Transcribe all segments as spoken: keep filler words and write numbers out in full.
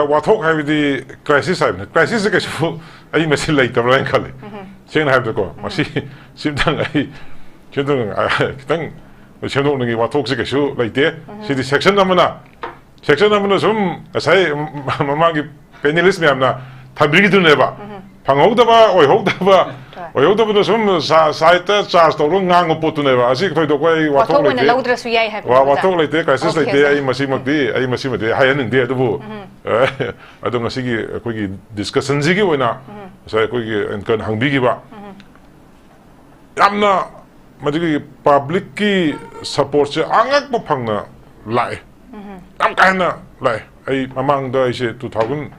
ꯋꯥꯊꯣꯛ ꯍꯥꯏꯕꯗꯤ crisis ꯍꯥꯏꯕꯅꯤ꯫ Crisisꯁꯦ ꯀꯩꯁꯨ ꯑꯩ ꯃꯁꯤ ꯂꯩꯇꯕ꯭ꯔꯥ ꯍꯥꯏꯅ ꯈꯜꯂꯤ꯫ ꯁꯦꯡꯅ ꯍꯥꯏꯕꯗꯀꯣ, ꯃꯁꯤ ꯁꯤꯝꯇꯪ ꯑꯩ ꯁꯤꯝꯇꯪ, ꯑ, ꯈꯤꯇꯪ ꯁꯦꯝꯗꯣꯛꯅꯤꯡꯉꯤ꯫ ꯋꯥꯊꯣꯛꯁꯦ ꯀꯩꯁꯨ ꯂꯩꯇꯦ꯫ ꯁꯤꯗꯤ section ꯑꯃꯅ, section ꯑꯃꯅ ꯁꯨꯝ ꯉꯁꯥꯏ ꯃꯃꯥꯡꯒꯤ panelist ꯃꯌꯥꯝꯅ ꯊꯝꯕꯤꯈꯤꯗꯨꯅꯦꯕ꯫ ꯐꯪꯍꯧꯗꯕ, ꯑꯣꯏꯍꯧꯗꯕ, ꯍꯣꯏ꯫ ꯑꯣꯏꯍꯧꯗꯕꯗꯣ ꯁꯨꯝ ꯁꯥ-, sideꯇ charge ꯇꯧꯔꯒ ꯉꯥꯡꯕ ꯄꯣꯠꯇꯨꯅꯦꯕ꯫ ꯑꯁꯤ ꯊꯣꯏꯗꯣꯛꯄ ꯑꯩ ꯋꯥꯊꯣꯛ ꯋꯥꯊꯣꯛ ꯑꯣꯏꯅ ꯂꯩꯇꯦ꯫ ꯂꯧꯗ꯭ꯔꯁꯨ ꯌꯥꯏ ꯍꯥꯏꯕ ꯋꯥ-, ꯅꯠꯇ꯭ꯔꯥ? ꯋꯥꯊꯣꯛ ꯂꯩꯇꯦ, crisis OK, ꯂꯩꯇꯦ꯫ OK꯫ ꯑꯩ ꯃꯁꯤꯃꯛꯇꯤ, ꯑꯩ ꯃꯁꯤꯃꯗꯤ ꯍꯥꯏꯍꯟꯅꯤꯡꯗꯦ꯫ ꯑꯗꯨꯕꯨ, ꯑ, ꯑꯗꯣ ꯉꯁꯤꯒꯤ ꯑꯩꯈꯣꯏꯒꯤ discussionꯁꯤꯒꯤ ꯑꯣꯏꯅ ꯉꯁꯥꯏ ꯑꯩꯈꯣꯏꯒꯤ anchorꯅ ꯍꯪꯕꯤꯈꯤꯕ, ꯌꯥꯝꯅ ꯃꯗꯨꯒꯤ publicꯀꯤ supportꯁꯦ ꯑꯉꯛꯄ ꯐꯪꯅ ꯂꯥꯛꯑꯦ꯫ ꯌꯥꯝ ꯀꯥ ꯍꯦꯟꯅ ꯂꯥꯛꯑꯦ꯫ ꯑꯩ ꯃꯃꯥꯡꯗ ꯑꯩꯁꯦ two thousand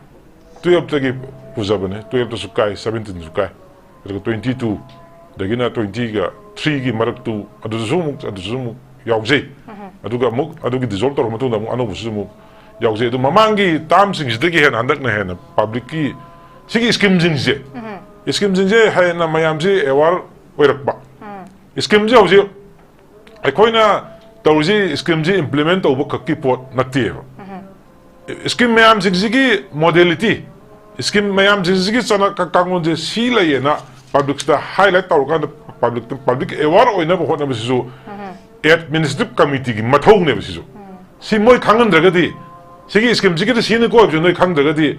twelveꯇꯒꯤ ꯄꯨꯖꯕꯅꯦ, twelveꯇꯁꯨ ꯀꯥꯏ, seventeenꯁꯨ ꯀꯥꯏ, ꯑꯗꯨꯒ twenty-twoꯗꯒꯤꯅ twenty-threeꯒꯤ ꯃꯔꯛꯇꯨ ꯑꯗꯨꯗꯁꯨ ꯑꯃꯨꯛ, ꯑꯗꯨꯗꯁꯨ ꯑꯃꯨꯛ ꯌꯥꯎꯖꯩ꯫ ꯑꯗꯨꯒ ꯑꯃꯨꯛ ꯑꯗꯨꯒꯤ dissolve ꯇꯧꯔꯕ ꯃꯇꯨꯡꯗ ꯑꯃꯨꯛ ꯑꯅꯧꯕꯁꯨ ꯑꯃꯨꯛ ꯌꯥꯎꯖꯩ꯫ ꯑꯗꯨ ꯃꯃꯥꯡꯒꯤ termꯁꯤꯡꯁꯤꯗꯒꯤ ꯍꯦꯟꯅ ꯍꯟꯗꯛꯅ ꯍꯦꯟꯅ publicꯀꯤ ꯁꯤꯒꯤ schemeꯁꯤꯡꯁꯦ, schemeꯁꯤꯡꯁꯦ ꯍꯦꯟꯅ ꯃꯌꯥꯝꯁꯤ aware ꯑꯣꯏꯔꯛꯄ꯫ Schemeꯁꯦ ꯍꯧꯖꯤꯛ ꯑꯩꯈꯣꯏꯅ ꯇꯧꯔꯤꯁꯤ schemeꯁꯤ implement ꯇꯧꯕ ꯈꯛꯀꯤ ꯄꯣꯠ ꯅꯠꯇꯦꯕ꯫ Scheme ꯃꯌꯥꯝꯁꯤꯡꯁꯤꯒꯤ modality, scheme ꯃꯌꯥꯝꯁꯤꯡꯁꯤꯒꯤ ꯆꯠꯅ ꯀ-, ꯀꯥꯡꯂꯣꯟꯁꯦ ꯁꯤ ꯂꯩꯌꯦꯅ publicꯇ highlight ꯇꯧꯔꯀꯥꯟꯗ publicꯇ, public aware ꯑꯣꯏꯅꯕ ꯍꯣꯠꯅꯕꯁꯤꯁꯨ administrative committeeꯒꯤ ꯃꯊꯧꯅꯦꯕ ꯁꯤꯁꯨ꯫ ꯁꯤ ꯃꯣꯏ ꯈꯪꯍꯟꯗ꯭ꯔꯒꯗꯤ, ꯁꯤꯒꯤ schemeꯁꯤꯒꯤꯗꯤ ꯁꯤꯅꯤꯀꯣ ꯍꯥꯏꯕꯁꯤ ꯅꯣꯏ ꯈꯪꯗ꯭ꯔꯒꯗꯤ,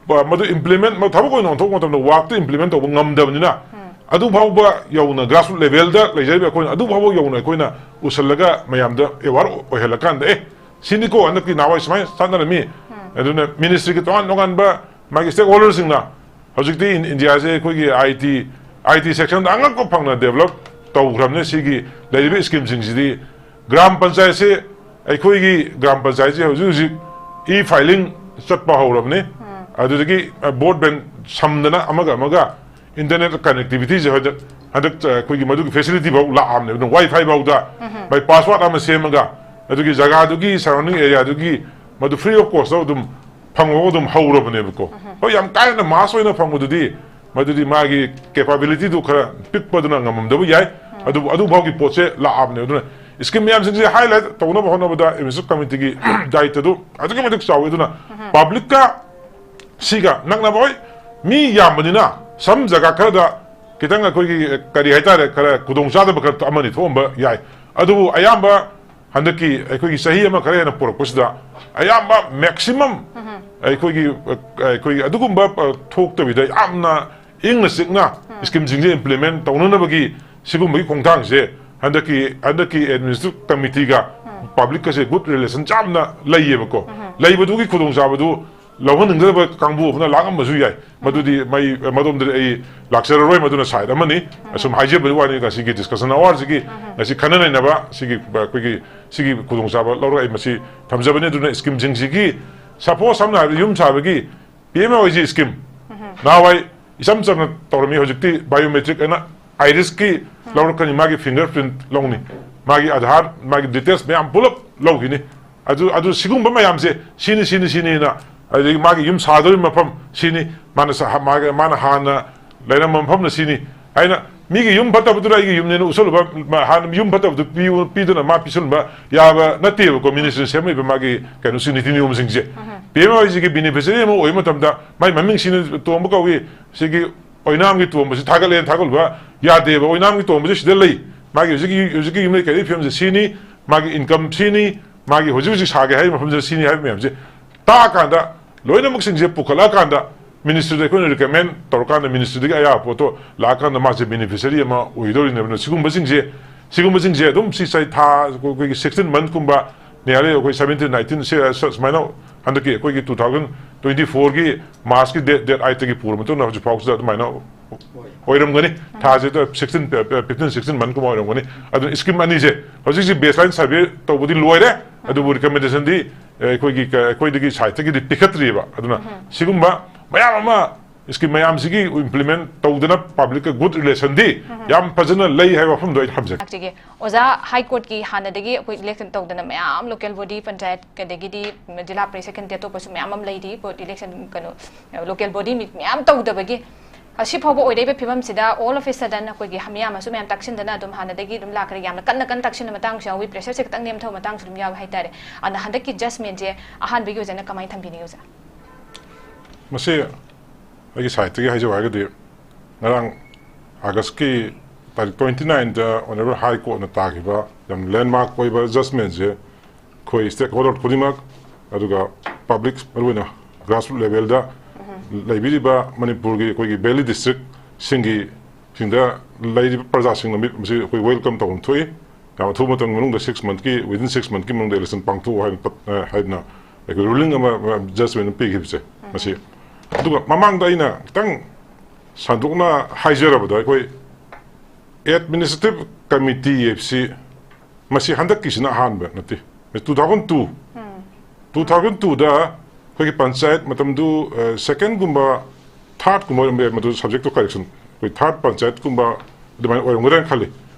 ꯄ-, ꯃꯗꯨ implement, ꯃ-, ꯊꯕꯛ ꯑꯣꯏꯅ ꯑꯣꯟꯊꯣꯛꯄ ꯃꯇꯝꯗ workꯇ implement ꯇꯧꯕ ꯉꯝꯗꯕꯅꯤꯅ, ꯑꯗꯨ ꯐꯥꯎꯕ ꯌꯧꯅ grassroot levelꯗ ꯂꯩꯖꯔꯤꯕ ꯑꯩꯈꯣꯏꯅ ꯑꯗꯨ ꯐꯥꯎꯕ ꯌꯧꯅ ꯑꯩꯈꯣꯏꯅ ꯎꯁꯜꯂꯒ ꯃꯌꯥꯝꯗ aware ꯑꯣꯏꯍꯜꯂꯀꯥꯟꯗ, ꯑꯦ, ꯁꯤꯅꯤꯀꯣ ꯍꯟꯗꯛꯇꯤ ꯅꯍꯥꯟꯋꯥꯏ ꯁꯨꯃꯥꯏꯅ ꯆꯠꯅꯔꯝꯃꯤ꯫ ꯑꯗꯨꯅ ministryꯒꯤ ꯇꯣꯉꯥꯟ ꯇꯣꯉꯥꯟꯕ ꯃꯥꯒꯤ stakeholderꯁꯤꯡꯅ ꯍꯧꯖꯤꯛꯇꯤ ꯏꯟ-, ꯏꯟꯗꯤꯌꯥꯁꯦ ꯑꯩꯈꯣꯏꯒꯤ IT, IT sectionꯗ ꯑꯉꯛꯄ ꯐꯪꯅ develop ꯇꯧꯈ꯭ꯔꯕꯅꯤ꯫ ꯁꯤꯒꯤ ꯂꯩꯔꯤꯕ schemeꯁꯤꯡꯁꯤꯗꯤ ꯒ꯭ꯔꯥꯝ ꯄꯟꯆꯥꯌꯠꯁꯦ, ꯑꯩꯈꯣꯏꯒꯤ ꯒ꯭ꯔꯥꯝ ꯄꯟꯆꯥꯌꯠꯁꯦ ꯍꯧꯖꯤꯛ ꯍꯧꯖꯤꯛ e-filing ꯆꯠꯄ ꯍꯧꯔꯕꯅꯤ꯫ ꯑꯗꯨꯗꯒꯤ, ꯑ, broadband ꯁꯝꯗꯅ ꯑꯃꯒ ꯑꯃꯒ internet connectivityꯁꯦ ꯍꯟꯗꯛ, ꯍꯟꯗꯛ, ꯑ, ꯑꯩꯈꯣꯏꯒꯤ ꯃꯗꯨꯒꯤ facility ꯐꯥꯎ ꯂꯥꯛꯑꯕꯅꯦꯕ꯫ ꯑꯗꯨꯝ WiFi ꯐꯥꯎꯗ by password ꯑꯃ ꯁꯦꯝꯃꯒ ꯑꯗꯨꯒꯤ ꯖꯒꯥꯗꯨꯒꯤ surrounding areaꯗꯨꯒꯤ ꯃꯗꯨ free of cost ꯑꯗꯨꯝ ꯐꯪꯕ ꯑꯗꯨꯝ ꯍꯧꯔꯕꯅꯦꯕꯀꯣ꯫ ꯍꯣꯏ, ꯌꯥꯝ ꯀꯥ ꯍꯦꯟꯅ mass ꯑꯣꯏꯅ ꯐꯪꯕꯗꯨꯗꯤ ꯃꯗꯨꯗꯤ ꯃꯥꯒꯤ capabilityꯗꯨ ꯈꯔ ꯄꯤꯛꯄꯗꯨꯅ ꯉꯝꯃꯝꯗꯕ ꯌꯥꯏ꯫ ꯑꯗꯨꯕꯨ ꯑꯗꯨ ꯐꯥꯎꯒꯤ ꯄꯣꯠꯁꯦ ꯂꯥꯛꯑꯕꯅꯦ꯫ ꯑꯗꯨꯅ ꯁ꯭ꯀꯤꯝ ꯃꯌꯥꯝꯁꯤꯡꯁꯦ ꯍꯥꯏꯂꯥꯏꯠ ꯇꯧꯅꯕ ꯍꯣꯠꯅꯕꯗ ꯑꯦꯗꯃꯤꯅꯤꯁꯇ꯭ꯔꯦꯇꯤꯚ ꯀꯃꯤꯇꯤꯒꯤ ꯗꯥꯌꯤꯠꯇꯗꯨ ꯑꯗꯨꯛꯀꯤ ꯃꯇꯤꯛ ꯆꯥꯎꯋꯤ꯫ ꯑꯗꯨꯅ ꯄꯕ꯭ꯂꯤꯛꯀ ꯁꯤꯒ ꯅꯛꯅꯕ, ꯍꯣꯏ, ꯃꯤ ꯌꯥꯝꯕꯅꯤꯅ ꯁꯝ ꯖꯒꯥ ꯈꯔꯗ ꯈꯤꯇꯪ ꯑꯩꯈꯣꯏꯒꯤ, ꯀꯔꯤ ꯍꯥꯏꯇꯥꯔꯦ, ꯈꯔ ꯈꯨꯗꯣꯡꯆꯥꯗꯕ ꯈꯔ ꯑꯃꯅꯤ ꯊꯣꯛꯑꯝꯕ ꯌꯥꯏ꯫ ꯑꯗꯨꯕꯨ ꯑꯌꯥꯝꯕ ꯍꯟꯗꯛꯀꯤ ꯑꯩꯈꯣꯏꯒꯤ ꯆꯍꯤ ꯑꯃ ꯈꯔ ꯍꯦꯟꯅ ꯄꯨꯔꯛꯄꯁꯤꯗ ꯑꯌꯥꯝꯕ ꯃꯦꯛꯁꯤꯃꯝ ꯑꯩꯈꯣꯏꯒꯤ, ꯑꯩꯈꯣꯏꯒꯤ ꯑꯗꯨꯒꯨꯝꯕ ꯊꯣꯛꯇꯕꯤꯗ ꯌꯥꯝꯅ ꯏꯪꯅ ꯆꯤꯛꯅ ꯁ꯭ꯀꯤꯝꯁꯤꯡꯁꯦ ꯏꯝꯄ꯭ꯂꯤꯃꯦꯟ ꯇꯧꯅꯅꯕꯒꯤ ꯁꯤꯒꯨꯝꯕꯒꯤ ꯈꯣꯡꯊꯥꯡꯁꯦ ꯍꯟꯗꯛꯀꯤ, ꯍꯟꯗꯛꯀꯤ ꯑꯦꯗꯃꯤꯅꯤꯁꯇ꯭ꯔꯦꯇꯤꯚ ꯀꯃꯤꯇꯤꯒ ꯄꯕ꯭ꯂꯤꯛꯀꯁꯦ ꯒꯨꯗ ꯔꯤꯂꯦꯁꯟ ꯌꯥꯝꯅ ꯂꯩꯌꯦꯕꯀꯣ꯫ ꯂꯩꯕꯗꯨꯒꯤ ꯈꯨꯗꯣꯡꯆꯥꯕꯗꯨ ꯂꯧꯍꯟꯅꯤꯡꯗꯕ ꯀꯥꯡꯕꯨ ꯑꯃꯅ ꯂꯥꯛꯑꯝꯕꯁꯨ ꯌꯥꯏ꯫ ꯃꯗꯨꯗꯤ ꯃꯩ, ꯃꯗꯣꯝꯗꯗꯤ ꯑꯩ ꯂꯥꯛꯆꯔꯔꯣꯏ, ꯃꯗꯨꯅ ꯁꯥꯏꯠ ꯑꯃꯅꯤ꯫ ꯑꯁꯨꯝ ꯍꯥꯏꯖꯕꯒꯤ ꯋꯥꯅꯤ, ꯉꯁꯤꯒꯤ ꯗꯤꯁꯀꯁꯟ ꯑꯋꯥꯔꯁꯤꯒꯤ ꯉꯁꯤ ꯈꯟꯅ ꯅꯩꯅꯕ ꯁꯤꯒꯤ ꯑꯩꯈꯣꯏꯒꯤ ꯁꯤꯒꯤ ꯈꯨꯗꯣꯡꯆꯥꯕ ꯂꯧꯔꯒ ꯑꯩ ꯃꯁꯤ ꯊꯝꯖꯕꯅꯤ꯫ ꯑꯗꯨꯅ ꯁ꯭ꯀꯤꯝꯁꯤꯡꯁꯤꯒꯤ ꯁꯄꯣꯁ ꯁꯝꯅ ꯍꯥꯏꯔꯕꯗ ꯌꯨꯝ ꯁꯥꯕꯒꯤ P M A Y G scheme ꯅꯍꯥꯟꯋꯥꯏ ꯏꯆꯝ ꯆꯝꯅ ꯇꯧꯔꯝꯃꯤ꯫ ꯍꯧꯖꯤꯛꯇꯤ ꯕꯥꯏꯑꯣꯃꯦꯇ꯭ꯔꯤꯛ ꯍꯥꯏꯅ ꯑꯥꯏꯔꯤꯁꯀꯤ ꯂꯧꯔꯛꯀꯅꯤ, ꯃꯥꯒꯤ ꯐꯤꯡꯒꯔ ꯄ꯭ꯔꯤꯟꯠ ꯂꯧꯅꯤ, ꯃꯥꯒꯤ ꯑꯙꯥꯔ, ꯃꯥꯒꯤ ꯗꯤꯇꯦꯜꯁ ꯃꯌꯥꯝ ꯄꯨꯂꯞ ꯂꯧꯈꯤꯅꯤ꯫ ꯑꯗꯨ, ꯑꯗꯨ ꯁꯤꯒꯨꯝꯕ ꯃꯌꯥꯝꯁꯦ ꯁꯤꯅꯤ, ꯁꯤꯅꯤ, ꯁꯤꯅꯤꯅ, ꯑꯗꯒꯤ ꯃꯥꯒꯤ ꯌꯨꯝ ꯁꯥꯗꯧꯔꯤꯕ ꯃꯐꯝ ꯁꯤꯅꯤ, ꯃꯥꯅ ꯁꯥ-, ꯃꯥꯒ-, ꯃꯥꯅ ꯍꯥꯟꯅ ꯂꯩꯔꯝꯕ ꯃꯐꯝꯅ ꯁꯤꯅꯤ ꯍꯥꯏꯅ, ꯃꯤꯒꯤ ꯌꯨꯝ ꯐꯠꯇꯕꯗꯨꯗ ꯑꯩꯒꯤ ꯌꯨꯝꯅꯦꯅ ꯎꯠꯁꯜꯂꯨꯕ, ꯃꯥ-, ꯍꯥꯟꯅ ꯌꯨꯝ ꯐꯠꯇꯕꯗꯨ ꯄꯤꯌꯨ-, ꯄꯤꯗꯨꯅ ꯃꯥ ꯄꯤꯁꯜꯂꯨꯕ ꯌꯥꯕ ꯅꯠꯇꯦꯕꯀꯣ꯫ ꯃꯤꯅꯤꯁꯇ꯭ꯔꯤꯅ ꯁꯦꯝꯃꯛꯏꯕ ꯃꯥꯒꯤ ꯀꯩꯅꯣꯁꯤꯡ, ꯅꯤꯇꯤ ꯅꯤꯌꯣꯝꯁꯤꯡꯁꯦ P M A Y ꯖꯤꯒꯤ beneficiary ꯑꯃ ꯑꯣꯏꯕ ꯃꯇꯝꯗ ꯃꯥꯏ ꯃꯃꯤꯡ ꯁꯤꯅ ꯇꯣꯝꯕ ꯀꯧꯏ, ꯁꯤꯒꯤ ꯑꯣꯏꯅꯥꯝꯒꯤ ꯇꯣꯝꯕꯁꯤ ꯊꯥꯒꯠꯂꯦꯅ ꯊꯥꯒꯠꯂꯨꯕ ꯌꯥꯗꯦꯕ꯫ ꯑꯣꯏꯅꯥꯝꯒꯤ ꯇꯣꯝꯕꯁꯤ ꯁꯤꯗ ꯂꯩ, ꯃꯥꯒꯤ ꯍꯧꯖꯤꯛꯀꯤ, ꯍꯧꯖꯤꯛꯀꯤ ꯌꯨꯝꯂꯩ ꯀꯩꯔꯩ ꯐꯤꯕꯝꯁꯦ ꯁꯤꯅꯤ, ꯃꯥꯒꯤ ꯏꯟꯀꯝ ꯁꯤꯅꯤ, ꯃꯥꯒꯤ ꯍꯧꯖꯤꯛ ꯍꯧꯖꯤꯛ ꯁꯥꯒꯦ ꯍꯥꯏꯔꯤꯕ ꯃꯐꯝꯁꯤꯗ ꯁꯤꯅꯤ ꯍꯥꯏꯕ ꯃꯌꯥꯝꯁꯦ ꯇꯥꯛꯑꯀꯥꯟꯗ, ꯂꯣꯏꯅꯃꯛꯁꯤꯡꯁꯦ ꯄꯨꯈꯠꯂꯛꯑꯀꯥꯟꯗ ꯃꯤꯅꯤꯁꯇ꯭ꯔꯤꯗ ꯑꯩꯈꯣꯏꯅ ꯔꯤꯀꯃꯦꯟ ꯇꯧꯔꯀꯥꯟꯗ ꯃꯤꯅꯤꯁꯇ꯭ꯔꯤꯗꯒꯤ ꯑꯌꯥꯕ ꯄꯣꯠꯇꯣ ꯂꯥꯛꯑꯀꯥꯟꯗ ꯃꯥꯁꯦ ꯕꯦꯅꯤꯐꯤꯁꯔꯤ ꯑꯃ ꯑꯣꯏꯗꯧꯔꯤꯅꯦꯕ꯫ ꯑꯗꯨꯅ ꯁꯤꯒꯨꯝꯕꯁꯤꯡꯁꯦ, ꯁꯤꯒꯨꯝꯕꯁꯤꯡꯁꯦ ꯑꯗꯨꯝ ꯁꯤ ꯆꯍꯤ ꯊꯥ, ꯑꯩꯈꯣꯏꯒꯤ ꯁꯤꯛꯁꯇꯤꯟ ꯃꯟꯠꯀꯨꯝꯕ, ꯅꯤꯌꯔꯂꯤ ꯑꯩꯈꯣꯏ ꯁꯕꯦꯟꯇꯤꯟ, ꯅꯥꯏꯟꯇꯤꯟ ꯁꯤ, ꯁꯨꯃꯥꯏꯅ ꯍꯟꯗꯛꯀꯤ ꯑꯩꯈꯣꯏꯒꯤ ꯇꯨ ꯊꯥꯎꯖꯟ ꯇ꯭ꯋꯦꯟꯇꯤ ꯐꯣꯔꯒꯤ ꯃꯥꯔꯆꯀꯤ ꯗꯦꯠ, ꯗꯦꯠ ꯑꯥꯏꯠꯇꯒꯤ ꯄꯨꯔ ꯃꯇꯨꯡꯗ ꯍꯧꯖꯤꯛ ꯐꯥꯎꯁꯤꯗ ꯑꯗꯨꯃꯥꯏꯅ ꯑꯣꯏꯔꯝꯒꯅꯤ꯫ ꯊꯥꯁꯤꯗ ꯁꯤꯛꯁꯇꯤꯟ, ꯐꯤꯐꯇꯤꯟ, ꯁꯤꯛꯁꯇꯤꯟ ꯃꯟꯠꯀꯨꯝꯕ ꯑꯣꯏꯔꯝꯒꯅꯤ꯫ ꯑꯗꯨꯅ ꯁ꯭ꯀꯤꯝ ꯑꯅꯤꯁꯦ ꯍꯧꯖꯤꯛ ꯍꯧꯖꯤꯛ ꯕꯦꯁꯂꯥꯏꯟ ꯁꯔꯚꯦ ꯇꯧꯕꯗꯤ ꯂꯣꯏꯔꯦ, ꯑꯗꯨꯕꯨ ꯔꯤꯀꯃꯦꯟꯗꯦꯁꯟꯗꯤ, ꯑꯦ, ꯑꯩꯈꯣꯏꯒꯤ ꯀ-, ꯑꯩꯈꯣꯏꯗꯒꯤ ꯁꯥꯏꯠꯇꯒꯤꯗꯤ ꯄꯤꯈꯠꯇ꯭ꯔꯤꯑꯕ꯫ ꯑꯗꯨꯅ ꯁꯤꯒꯨꯝꯕ ꯃꯌꯥꯝ ꯑꯃ ꯁ꯭ꯀꯤꯝ ꯃꯌꯥꯝꯁꯤꯒꯤ ꯏꯝꯄ꯭ꯂꯤꯃꯦꯟ ꯇꯧꯗꯅ ꯄꯕ꯭ꯂꯤꯛꯀ ꯒꯨꯗ ꯔꯤꯂꯦꯁꯟꯗꯤ ꯌꯥꯝ ꯐꯖꯅ ꯂꯩ ꯍꯥꯏꯕ ꯋꯥꯐꯝꯗꯣ ꯑꯩ ꯊꯝꯖꯒꯦ꯫ ꯂꯥꯛꯆꯒꯦ꯫ ꯑꯣꯖꯥ, ꯍꯥꯏ ꯀꯣꯔꯠꯀꯤ ꯍꯥꯟꯅꯗꯒꯤ ꯑꯩꯈꯣꯏ ꯏꯂꯦꯛꯁꯟ ꯇꯧꯗꯅ ꯃꯌꯥꯝ ꯂꯣꯀꯦꯜ ꯕꯣꯗꯤ, ꯄꯟꯆꯥꯌꯠ, ꯑꯗꯒꯤꯗꯤ ꯖꯤꯂꯥ ꯄꯔꯤꯁꯠ ꯈꯪꯗꯦ, ꯑꯇꯣꯞꯄꯁꯨ ꯃꯌꯥꯝ ꯑꯃ ꯂꯩꯔꯤ, ꯕꯣꯗꯤ ꯏꯂꯦꯛꯁꯟ, ꯀꯩꯅꯣ, ꯂꯣꯀꯦꯜ ꯕꯣꯗꯤ ꯃꯤ-, ꯃꯌꯥꯝ ꯇꯧꯗꯕꯒꯤ ꯑꯁꯤ ꯐꯥꯎꯕ ꯑꯣꯏꯔꯛꯏꯕ ꯐꯤꯕꯝꯁꯤꯗ all of a sudden ꯑꯩꯈꯣꯏꯒꯤ ꯃꯤꯌꯥꯝ ꯑꯁꯨꯛ ꯃꯌꯥꯝ ꯇꯥꯛꯁꯤꯟꯗꯅ ꯑꯗꯨꯝ ꯍꯥꯟꯅꯗꯒꯤ ꯑꯗꯨꯝ ꯂꯥꯛꯈ꯭ꯔꯦ꯫ ꯌꯥꯝꯅ ꯀꯟꯅ ꯀꯟꯅ ꯇꯥꯛꯁꯤꯟꯕ ꯃꯇꯥꯡꯁꯨ ꯌꯥꯎꯏ, pressureꯁꯦ ꯈꯤꯇꯪ ꯅꯦꯝꯊꯕ ꯃꯇꯥꯡꯁꯨ ꯑꯗꯨꯝ ꯌꯥꯎꯏ ꯍꯥꯏꯇꯥꯔꯦ꯫ ꯑꯗꯨꯅ ꯍꯟꯗꯛꯀꯤ judgmentꯁꯦ ꯑꯍꯥꯟꯕꯒꯤ ꯑꯣꯏꯖꯅ ꯀꯃꯥꯏꯅ ꯊꯝꯕꯤꯅꯤꯡꯉꯤ ꯑꯣꯖꯥ? ꯃꯁꯤ ꯑꯩꯒꯤ sideꯇꯒꯤ ꯍꯥꯏꯖꯧ ꯍꯥꯏꯔꯒꯗꯤ, ꯉꯔꯥꯡ Augustꯀꯤ ꯇꯥꯔꯤꯛ twenty nineꯗ Honourable High Courtꯅ ꯇꯥꯈꯤꯕ ꯌꯥꯝ landmark ꯑꯣꯏꯕ judgmentꯁꯦ ꯑꯩꯈꯣꯏ stakeholder ꯈꯨꯗꯤꯡꯃꯛ, ꯑꯗꯨꯒ public, ꯃꯔꯨꯑꯣꯏꯅ grassroot levelꯗ ꯂꯩꯕꯤꯔꯤꯕ ꯃꯅꯤꯄꯨꯔꯒꯤ ꯑꯩꯈꯣꯏꯒꯤ valley districtꯁꯤꯡꯒꯤ, ꯁꯤꯡꯗ ꯂꯩꯔꯤꯕ ꯄ꯭ꯔꯖꯥꯁꯤꯡꯅ ꯃꯤ-, ꯃꯁꯤ ꯑꯩꯈꯣꯏ welcome ꯇꯧꯐꯝ ꯊꯣꯛꯏ꯫ ꯌꯥꯝ ꯑꯊꯨꯕ ꯃꯇꯝꯒꯤ ꯃꯅꯨꯡꯗ, six monthꯀꯤ, within six monthꯀꯤ ꯃꯅꯨꯡꯗ election ꯄꯥꯡꯊꯣꯛꯑꯣ ꯍꯥꯏꯅ ꯇꯞ-, ꯑ, ꯍꯥꯏꯗꯅ ꯑꯩꯈꯣꯏ ruling ꯑꯃ, ꯑ, judgment ꯑꯃ ꯄꯤꯈꯤꯕꯁꯦ ꯃꯁꯤ꯫ ꯑꯗꯨꯒ ꯃꯃꯥꯡꯗ ꯑꯩꯅ ꯈꯤꯇꯪ ꯁꯟꯗꯣꯛꯅ ꯍꯥꯏꯖꯔꯕꯗ, ꯑꯩꯈꯣꯏ administrative committee ꯍꯥꯏꯕꯁꯤ ꯃꯁꯤ ꯍꯟꯗꯛꯀꯤꯁꯤꯅ ꯑꯍꯥꯟꯕ ꯅꯠꯇꯦ꯫ Two thousand two, two thousand twoꯗ ꯑꯩꯈꯣꯏꯒꯤ ꯄꯟꯆꯥꯌꯠ ꯃꯇꯝꯗꯨ, ꯑ, secondꯒꯨꯝꯕ thirdꯀꯨꯝꯕ ꯑꯣꯏꯔꯝꯕ ꯌꯥꯏ, ꯃꯗꯨ subject to correction, ꯑꯩꯈꯣꯏ third ꯄꯟꯆꯥꯌꯠꯀꯨꯝꯕ ꯑꯗꯨꯃꯥꯏꯅ ꯑꯣꯏꯔꯝꯒꯗ꯭ꯔꯥ ꯍꯥꯏꯅ ꯈꯜꯂꯤ꯫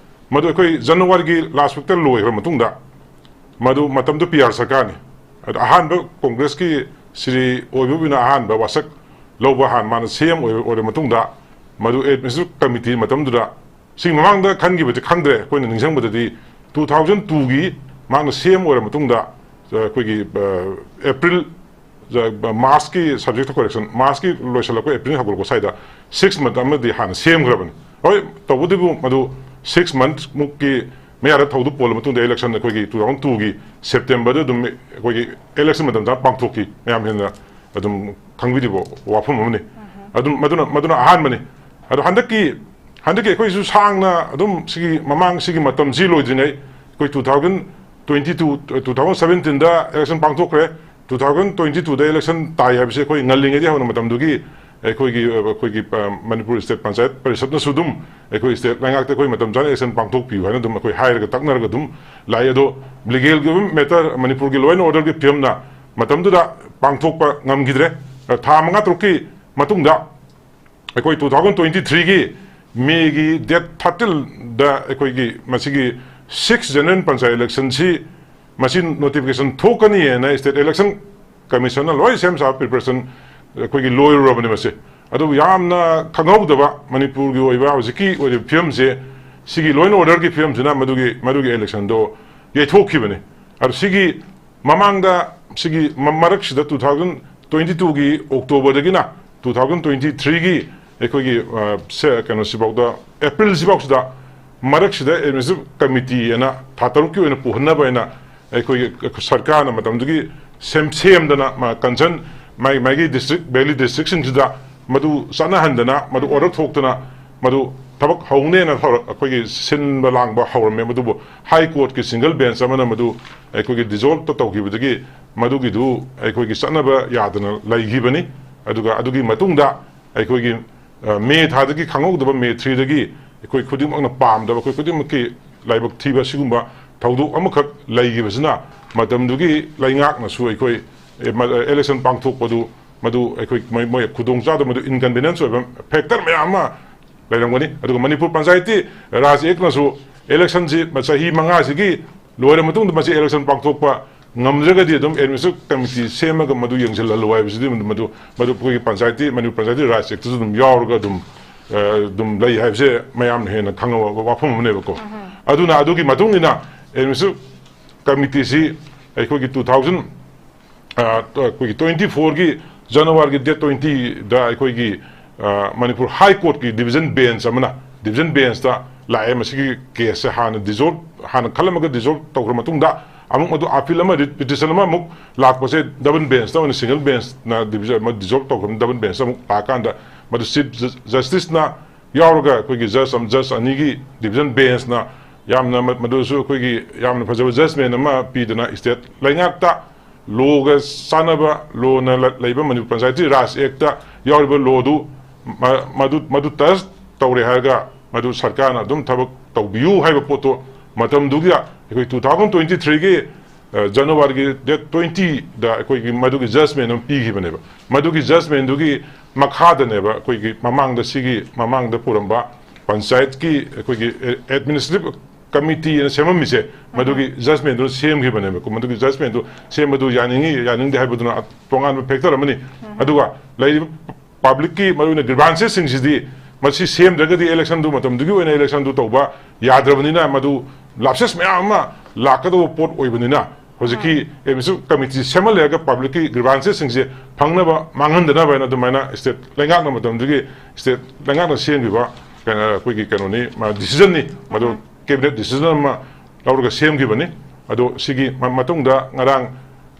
ꯃꯗꯨ ꯑꯩꯈꯣꯏ Januaryꯒꯤ last weekꯇ ꯂꯣꯏꯈ꯭ꯔ ꯃꯇꯨꯡꯗ, ꯃꯗꯨ ꯃꯇꯝꯗꯨ P R ꯁꯔꯀꯥꯔꯅꯤ꯫ ꯑꯗ ꯑꯍꯥꯟꯕ Congressꯀꯤ ꯁ꯭ꯔꯤ ꯑꯣꯏꯕꯕꯨꯅ ꯑꯍꯥꯟꯕ ꯋꯥꯁꯛ ꯂꯧꯕ, ꯍꯥꯟꯅ ꯃꯥꯅ C M ꯑꯣꯏꯔ, ꯑꯣꯏꯔ ꯃꯇꯨꯡꯗ, ꯃꯗꯨ administrative committee ꯃꯇꯝꯗꯨꯗ, ꯁꯤ ꯃꯃꯥꯡꯗ ꯈꯟꯈꯤꯕꯗꯤ ꯈꯪꯗ꯭ꯔꯦ, ꯑꯩꯈꯣꯏꯅ ꯅꯤꯡꯁꯤꯡꯕꯗꯗꯤ two thousand twoꯒꯤ ꯃꯍꯥꯛꯅ C M ꯑꯣꯏꯔ ꯃꯇꯨꯡꯗ, ꯑ, ꯑꯩꯈꯣꯏꯒꯤ, ꯑ, April, ꯑ, Marchꯀꯤ subject to correction, Marchꯀꯤ ꯂꯣꯏꯁꯤꯜꯂꯛꯄ, April ꯍꯧꯒꯠꯂꯛꯄ ꯁ꯭ꯋꯥꯏꯗ six month ꯑꯃꯗꯤ ꯍꯥꯟꯅ ꯁꯦꯝꯈ꯭ꯔꯕꯅꯤ꯫ ꯍꯣꯏ, ꯇꯧꯕꯇꯕꯨ ꯃꯗꯨ six monthꯃꯨꯛꯀꯤ ꯃꯌꯥꯗ ꯊꯧꯗꯨ ꯄꯣꯜꯂ ꯃꯇꯨꯡꯗ election ꯑꯩꯈꯣꯏꯒꯤ two thousand twoꯒꯤ Septemberꯗ ꯑꯗꯨꯝ ꯑꯩꯈꯣꯏꯒꯤ election ꯃꯇꯝꯗ ꯄꯥꯡꯊꯣꯛꯈꯤ꯫ ꯃꯌꯥꯝ ꯍꯦꯟꯅ ꯑꯗꯨꯝ ꯈꯪꯕꯤꯔꯤꯕ ꯋꯥꯐꯝ ꯑꯃꯅꯤ꯫ ꯑꯗꯨꯝ ꯃꯗꯨꯅ, ꯃꯗꯨꯅ ꯑꯍꯥꯟꯕꯅꯤ꯫ ꯑꯗꯣ ꯍꯟꯗꯛꯀꯤ, ꯍꯟꯗꯛꯀꯤ ꯑꯩꯈꯣꯏꯁꯨ ꯁꯥꯡꯅ ꯑꯗꯨꯝ ꯁꯤꯒꯤ ꯃꯃꯥꯡ ꯁꯤꯒꯤ ꯃꯇꯝꯁꯤ ꯂꯣꯏꯗ꯭ꯔꯤꯉꯩ, ꯑꯩꯈꯣꯏ two thousand twenty two, two thousand seventeenꯗ election ꯄꯥꯡꯊꯣꯛꯈ꯭ꯔꯦ꯫ Two thousand twenty twoꯗ election ꯇꯥꯏ ꯍꯥꯏꯕꯁꯤ ꯑꯩꯈꯣꯏ ꯉꯜꯂꯤꯉꯩꯗꯒꯤ ꯍꯧꯅ ꯃꯇꯝꯗꯨꯒꯤ ꯑꯩꯈꯣꯏꯒꯤ, ꯑꯩꯈꯣꯏꯒꯤ, ꯑ, ꯃꯅꯤꯄꯨꯔ state ꯄꯟꯆꯥꯌꯠ ꯄꯔꯤꯁꯠꯅꯁꯨ ꯑꯗꯨꯝ ꯑꯩꯈꯣꯏ state ꯂꯩꯉꯥꯛꯇ ꯑꯩꯈꯣꯏ ꯃꯇꯝ ꯆꯥꯅ election ꯄꯥꯡꯊꯣꯛꯄꯤꯌꯨ ꯍꯥꯏꯅ ꯑꯗꯨꯝ ꯑꯩꯈꯣꯏ ꯍꯥꯏꯔꯒ ꯇꯛꯅꯔꯒ ꯑꯗꯨꯝ ꯂꯥꯛꯏ꯫ ꯑꯗꯣ legalꯒꯤ ꯑꯣꯏꯕ matter, ꯃꯅꯤꯄꯨꯔꯒꯤ law and orderꯒꯤ ꯐꯤꯕꯝꯅ ꯃꯇꯝꯗꯨꯗ ꯄꯥꯡꯊꯣꯛꯄ ꯉꯝꯈꯤꯗ꯭ꯔꯦ꯫ ꯑ, ꯊꯥ ꯃꯉꯥ ꯇꯔꯨꯛꯀꯤ ꯃꯇꯨꯡꯗ ꯑꯩꯈꯣꯏ two thousand twenty threeꯒꯤ Mayꯒꯤ date thirteenꯗ ꯑꯩꯈꯣꯏꯒꯤ ꯃꯁꯤꯒꯤ six general ꯄꯟꯆꯥꯌꯠ electionꯁꯤ ꯃꯁꯤ notification ꯊꯣꯛꯀꯅꯤ ꯍꯥꯏꯅ state election commissionꯅ ꯂꯣꯏ ꯁꯦꯝ ꯁꯥꯕ preparation ꯑꯩꯈꯣꯏꯒꯤ ꯂꯣꯏꯔꯨꯔꯕꯅꯤ꯫ ꯃꯁꯤ ꯑꯗꯨꯕꯨ ꯌꯥꯝꯅ ꯈꯪꯍꯧꯗꯕ ꯃꯅꯤꯄꯨꯔꯒꯤ ꯑꯣꯏꯕ ꯍꯧꯖꯤꯛꯀꯤ ꯑꯣꯏꯔꯤꯕ ꯐꯤꯕꯝꯁꯦ, ꯁꯤꯒꯤ law and order ꯒꯤ ꯐꯤꯕꯝꯁꯤꯅ ꯃꯗꯨꯒꯤ, ꯃꯗꯨꯒꯤ election ꯗꯣ ꯌꯩꯊꯣꯛꯈꯤꯕꯅꯤ꯫ ꯑꯗꯨ ꯁꯤꯒꯤ ꯃꯃꯥꯡꯗ, ꯁꯤꯒꯤ ꯃ-, ꯃꯔꯛꯁꯤꯗ two thousand twenty two ꯒꯤ October ꯗꯒꯤꯅ two thousand twenty three ꯒꯤ ꯑꯩꯈꯣꯏꯒꯤ, ꯑ, ꯁꯦ-, ꯀꯩꯅꯣꯁꯤꯐꯥꯎꯗ, April ꯁꯤꯐꯥꯎꯁꯤꯗ, ꯃꯔꯛꯁꯤꯗ administrative committee ꯑꯅ ꯊꯥ ꯇꯔꯨꯛꯀꯤ ꯑꯣꯏꯅ ꯄꯨꯍꯟꯅꯕ ꯍꯥꯏꯅ ꯑꯩꯈꯣꯏꯒꯤ ꯁꯔꯀꯥꯔꯅ ꯃꯇꯝꯗꯨꯒꯤ ꯁꯦꯝ-, ꯁꯦꯝꯗꯅ, ꯃꯥ-, concern ꯃꯥꯏ-, ꯃꯥꯏꯒꯤ district, valley district ꯁꯤꯡꯁꯤꯗ ꯃꯗꯨ ꯆꯠꯅꯍꯟꯗꯅ, ꯃꯗꯨ order ꯊꯣꯛꯇꯅ, ꯃꯗꯨ ꯊꯕꯛ ꯍꯧꯅꯦꯅ ꯍꯧꯔ-, ꯑꯩꯈꯣꯏꯒꯤ ꯁꯤꯟꯕ ꯂꯥꯡꯕ ꯍꯧꯔꯝꯃꯦ꯫ ꯑꯗꯨꯕꯨ High Court ꯀꯤ single bench ꯑꯃꯅ ꯃꯗꯨ ꯑꯩꯈꯣꯏꯒꯤ dissolve ꯇꯧꯈꯤꯕꯗꯒꯤ ꯃꯗꯨꯒꯤꯗꯨ ꯑꯩꯈꯣꯏꯒꯤ ꯆꯠꯅꯕ ꯌꯥꯗꯅ ꯂꯩꯈꯤꯕꯅꯤ꯫ ꯑꯗꯨꯒ ꯑꯗꯨꯒꯤ ꯃꯇꯨꯡꯗ ꯑꯩꯈꯣꯏꯒꯤ, ꯑ, May ꯊꯥꯗꯒꯤ, ꯈꯪꯍꯧꯗꯕ May three ꯗꯒꯤ ꯑꯩꯈꯣꯏ ꯈꯨꯗꯤꯡꯃꯛꯅ ꯄꯥꯝꯗꯕ, ꯑꯩꯈꯣꯏ ꯈꯨꯗꯤꯡꯃꯛꯀꯤ ꯂꯥꯏꯕꯛ ꯊꯤꯕ ꯁꯤꯒꯨꯝꯕ ꯊꯧꯗꯣꯛ ꯑꯃꯈꯛ ꯂꯩꯈꯤꯕꯁꯤꯅ ꯃꯇꯝꯗꯨꯒꯤ ꯂꯩꯉꯥꯛꯅꯁꯨ ꯑꯩꯈꯣꯏ, ꯑꯦ, ꯃ-, election ꯄꯥꯡꯊꯣꯛꯄꯗꯨ ꯃꯗꯨ ꯑꯩꯈꯣꯏ ꯃꯣꯏ, ꯃꯣꯏ ꯈꯨꯗꯣꯡꯆꯥꯗꯕ, ꯃꯗꯨ inconvenience ꯑꯣꯏꯕ factor ꯃꯌꯥꯝ ꯑꯃ ꯂꯩꯔꯝꯒꯅꯤ꯫ ꯑꯗꯨꯒ ꯃꯅꯤꯄꯨꯔ Panchayati Raj Act ꯅꯁꯨ election ꯁꯤ ꯆꯍꯤ ꯃꯉꯥꯁꯤꯒꯤ ꯂꯣꯏꯔ ꯃꯇꯨꯡꯗ ꯃꯁꯤ election ꯄꯥꯡꯊꯣꯛꯄ ꯉꯝꯗ꯭ꯔꯒꯗꯤ ꯑꯗꯨꯝ administrative committee ꯁꯦꯝꯃꯒ ꯃꯗꯨ ꯌꯦꯡꯁꯤꯜꯍꯜꯂꯨ ꯍꯥꯏꯕꯁꯤꯗꯤ ꯃꯗꯨ, ꯃꯗꯨ ꯑꯩꯈꯣꯏꯒꯤ Panchayati, Manipur Panchayati Raj Act ꯇꯁꯨ ꯑꯗꯨꯝ ꯌꯥꯎꯔꯒ ꯑꯗꯨꯝ, ꯑ, ꯑꯗꯨꯝ ꯂꯩ ꯍꯥꯏꯕꯁꯦ ꯃꯌꯥꯝꯅ ꯍꯦꯟꯅ ꯈꯪꯉꯕ ꯋꯥꯐꯝ ꯑꯃꯅꯦꯕꯀꯣ꯫ ꯑꯗꯨꯅ ꯑꯗꯨꯒꯤ ꯃꯇꯨꯡ ꯏꯟꯅ administrative committee ꯁꯤ ꯑꯩꯈꯣꯏꯒꯤ two thousand, ꯑ, ꯑꯩꯈꯣꯏꯒꯤ twenty four ꯒꯤ January ꯒꯤ date twenty ꯗ ꯑꯩꯈꯣꯏꯒꯤ, ꯑ, ꯃꯅꯤꯄꯨꯔ High Court ꯀꯤ division bench ꯑꯃꯅ, division bench ꯇ ꯂꯥꯛꯑꯦ꯫ ꯃꯁꯤꯒꯤ case ꯁꯦ ꯍꯥꯟꯅ dissolve, ꯍꯥꯟꯅ ꯈꯜꯂꯝꯃꯒ dissolve ꯇꯧꯈ꯭ꯔ ꯃꯇꯨꯡꯗ ꯑꯃꯨꯛ ꯃꯗꯨ appeal ꯑꯃ, writ petition ꯑꯃ ꯑꯃꯨꯛ ꯂꯥꯛꯄꯁꯦ double bench ꯇ ꯑꯣꯏꯅ, single bench ꯅ division ꯑꯃ dissolve ꯇꯧꯈ꯭ꯔꯕꯅꯤ, double bench ꯑꯃꯨꯛ ꯂꯥꯛꯑꯀꯥꯟꯗ ꯃꯗꯨ Chief Justice ꯅ ꯌꯥꯎꯔꯒ ꯑꯩꯈꯣꯏꯒꯤ judge ꯑꯃ, judge ꯑꯅꯤꯒꯤ division bench ꯅ ꯌꯥꯝꯅ ꯃ-, ꯃꯗꯨꯁꯨ ꯑꯩꯈꯣꯏꯒꯤ ꯌꯥꯝꯅ ꯐꯖꯕ judgment ꯑꯃ ꯄꯤꯗꯅ state ꯂꯩꯉꯥꯛꯇ law ꯒ ꯆꯥꯟꯅꯕ, law ꯅ ꯂ-, ꯂꯩꯕ ꯃꯅꯤꯄꯨꯔ Panchayati Raj Act ꯇ ꯌꯥꯎꯔꯤꯕ law ꯗꯨ ꯃ-, ꯃꯗꯨ, ꯃꯗꯨ touch ꯇꯧꯔꯦ ꯍꯥꯏꯔꯒ ꯃꯗꯨ ꯁꯔꯀꯥꯔꯅ ꯑꯗꯨꯝ ꯊꯕꯛ ꯇꯧꯕꯤꯌꯨ ꯍꯥꯏꯕ ꯄꯣꯠꯇꯣ ꯃꯇꯝꯗꯨꯒꯤ ꯑꯩꯈꯣꯏ two thousand twenty three ꯒꯤ, ꯑ, January ꯒꯤ date twenty ꯗ ꯑꯩꯈꯣꯏꯒꯤ ꯃꯗꯨꯒꯤ judgment ꯑꯃ ꯄꯤꯈꯤꯕꯅꯦꯕ꯫ ꯃꯗꯨꯒꯤ judgment ꯗꯨꯒꯤ ꯃꯈꯥꯗꯅꯦꯕ ꯑꯩꯈꯣꯏꯒꯤ ꯃꯃꯥꯡꯗ, ꯁꯤꯒꯤ ꯃꯃꯥꯡꯗ ꯄꯨꯔꯝꯕ ꯄꯟꯆꯥꯌꯠꯀꯤ ꯑꯩꯈꯣꯏꯒꯤ ꯑꯦ-, administrative committee ꯑꯅ ꯁꯦꯝꯃꯝꯃꯤꯁꯦ, ꯃꯗꯨꯒꯤ judgment ꯗꯨ ꯁꯦꯝꯈꯤꯕꯅꯦꯕꯀꯣ꯫ ꯃꯗꯨꯒꯤ judgment ꯗꯨ ꯁꯦꯝꯕꯗꯨ ꯌꯥꯅꯤꯡꯉꯤ ꯌꯥꯅꯤꯡꯗꯦ ꯍꯥꯏꯕꯗꯨꯅ ꯇꯣꯉꯥꯟꯕ factor ꯑꯃꯅꯤ꯫ ꯑꯗꯨꯒ ꯂꯩꯔꯤꯕ ꯄꯕ꯭ꯂꯤꯛꯀꯤ ꯃꯔꯨꯑꯣꯏꯅ ꯒ꯭ꯔꯤꯚꯥꯟꯁꯦꯁꯁꯤꯡꯁꯤꯗꯤ ꯃꯁꯤ ꯁꯦꯝꯗ꯭ꯔꯒꯗꯤ ꯏꯂꯦꯛꯁꯟꯗꯨ ꯃꯇꯝꯗꯨꯒꯤ ꯑꯣꯏꯅ ꯏꯂꯦꯛꯁꯟꯗꯨ ꯇꯧꯕ ꯌꯥꯗ꯭ꯔꯕꯅꯤꯅ, ꯃꯗꯨ ꯂꯥꯞꯁꯦꯁ ꯃꯌꯥꯝ ꯑꯃ ꯂꯥꯛꯀꯗꯧꯕ ꯄꯣꯠ ꯑꯣꯏꯕꯅꯤꯅ, ꯍꯧꯖꯤꯛꯀꯤ ꯑꯦꯗꯃꯤꯅꯤꯁꯇ꯭ꯔꯦꯇꯤꯚ ꯀꯃꯤꯇꯤ ꯁꯦꯝꯍꯜꯂꯦ ꯍꯥꯏꯔꯒ ꯄꯕ꯭ꯂꯤꯛꯀꯤ ꯒ꯭ꯔꯤꯚꯥꯟꯁꯦꯁꯁꯤꯡꯁꯦ ꯐꯪꯅꯕ, ꯃꯥꯡꯍꯟꯗꯅꯕ ꯍꯥꯏꯅ ꯑꯗꯨꯃꯥꯏꯅ ꯁ꯭ꯇꯦꯠ ꯂꯩꯉꯥꯛꯅ ꯃꯇꯝꯗꯨꯒꯤ ꯁ꯭ꯇꯦꯠ ꯂꯩꯉꯥꯛꯅ ꯁꯦꯝꯈꯤꯕ ꯀꯩꯅꯣ, ꯑꯩꯈꯣꯏꯒꯤ ꯀꯩꯅꯣꯅꯤ, ꯃꯥ ꯗꯤꯁꯤꯖꯟꯅꯤ꯫ ꯃꯗꯨ ꯀꯦꯕꯤꯅꯦꯠ ꯗꯤꯁꯤꯖꯟ ꯑꯃ ꯂꯧꯔꯒ ꯁꯦꯝꯈꯤꯕꯅꯤ꯫ ꯑꯗꯣ ꯁꯤꯒꯤ ꯃ-, ꯃꯇꯨꯡꯗ ꯉꯔꯥꯡ,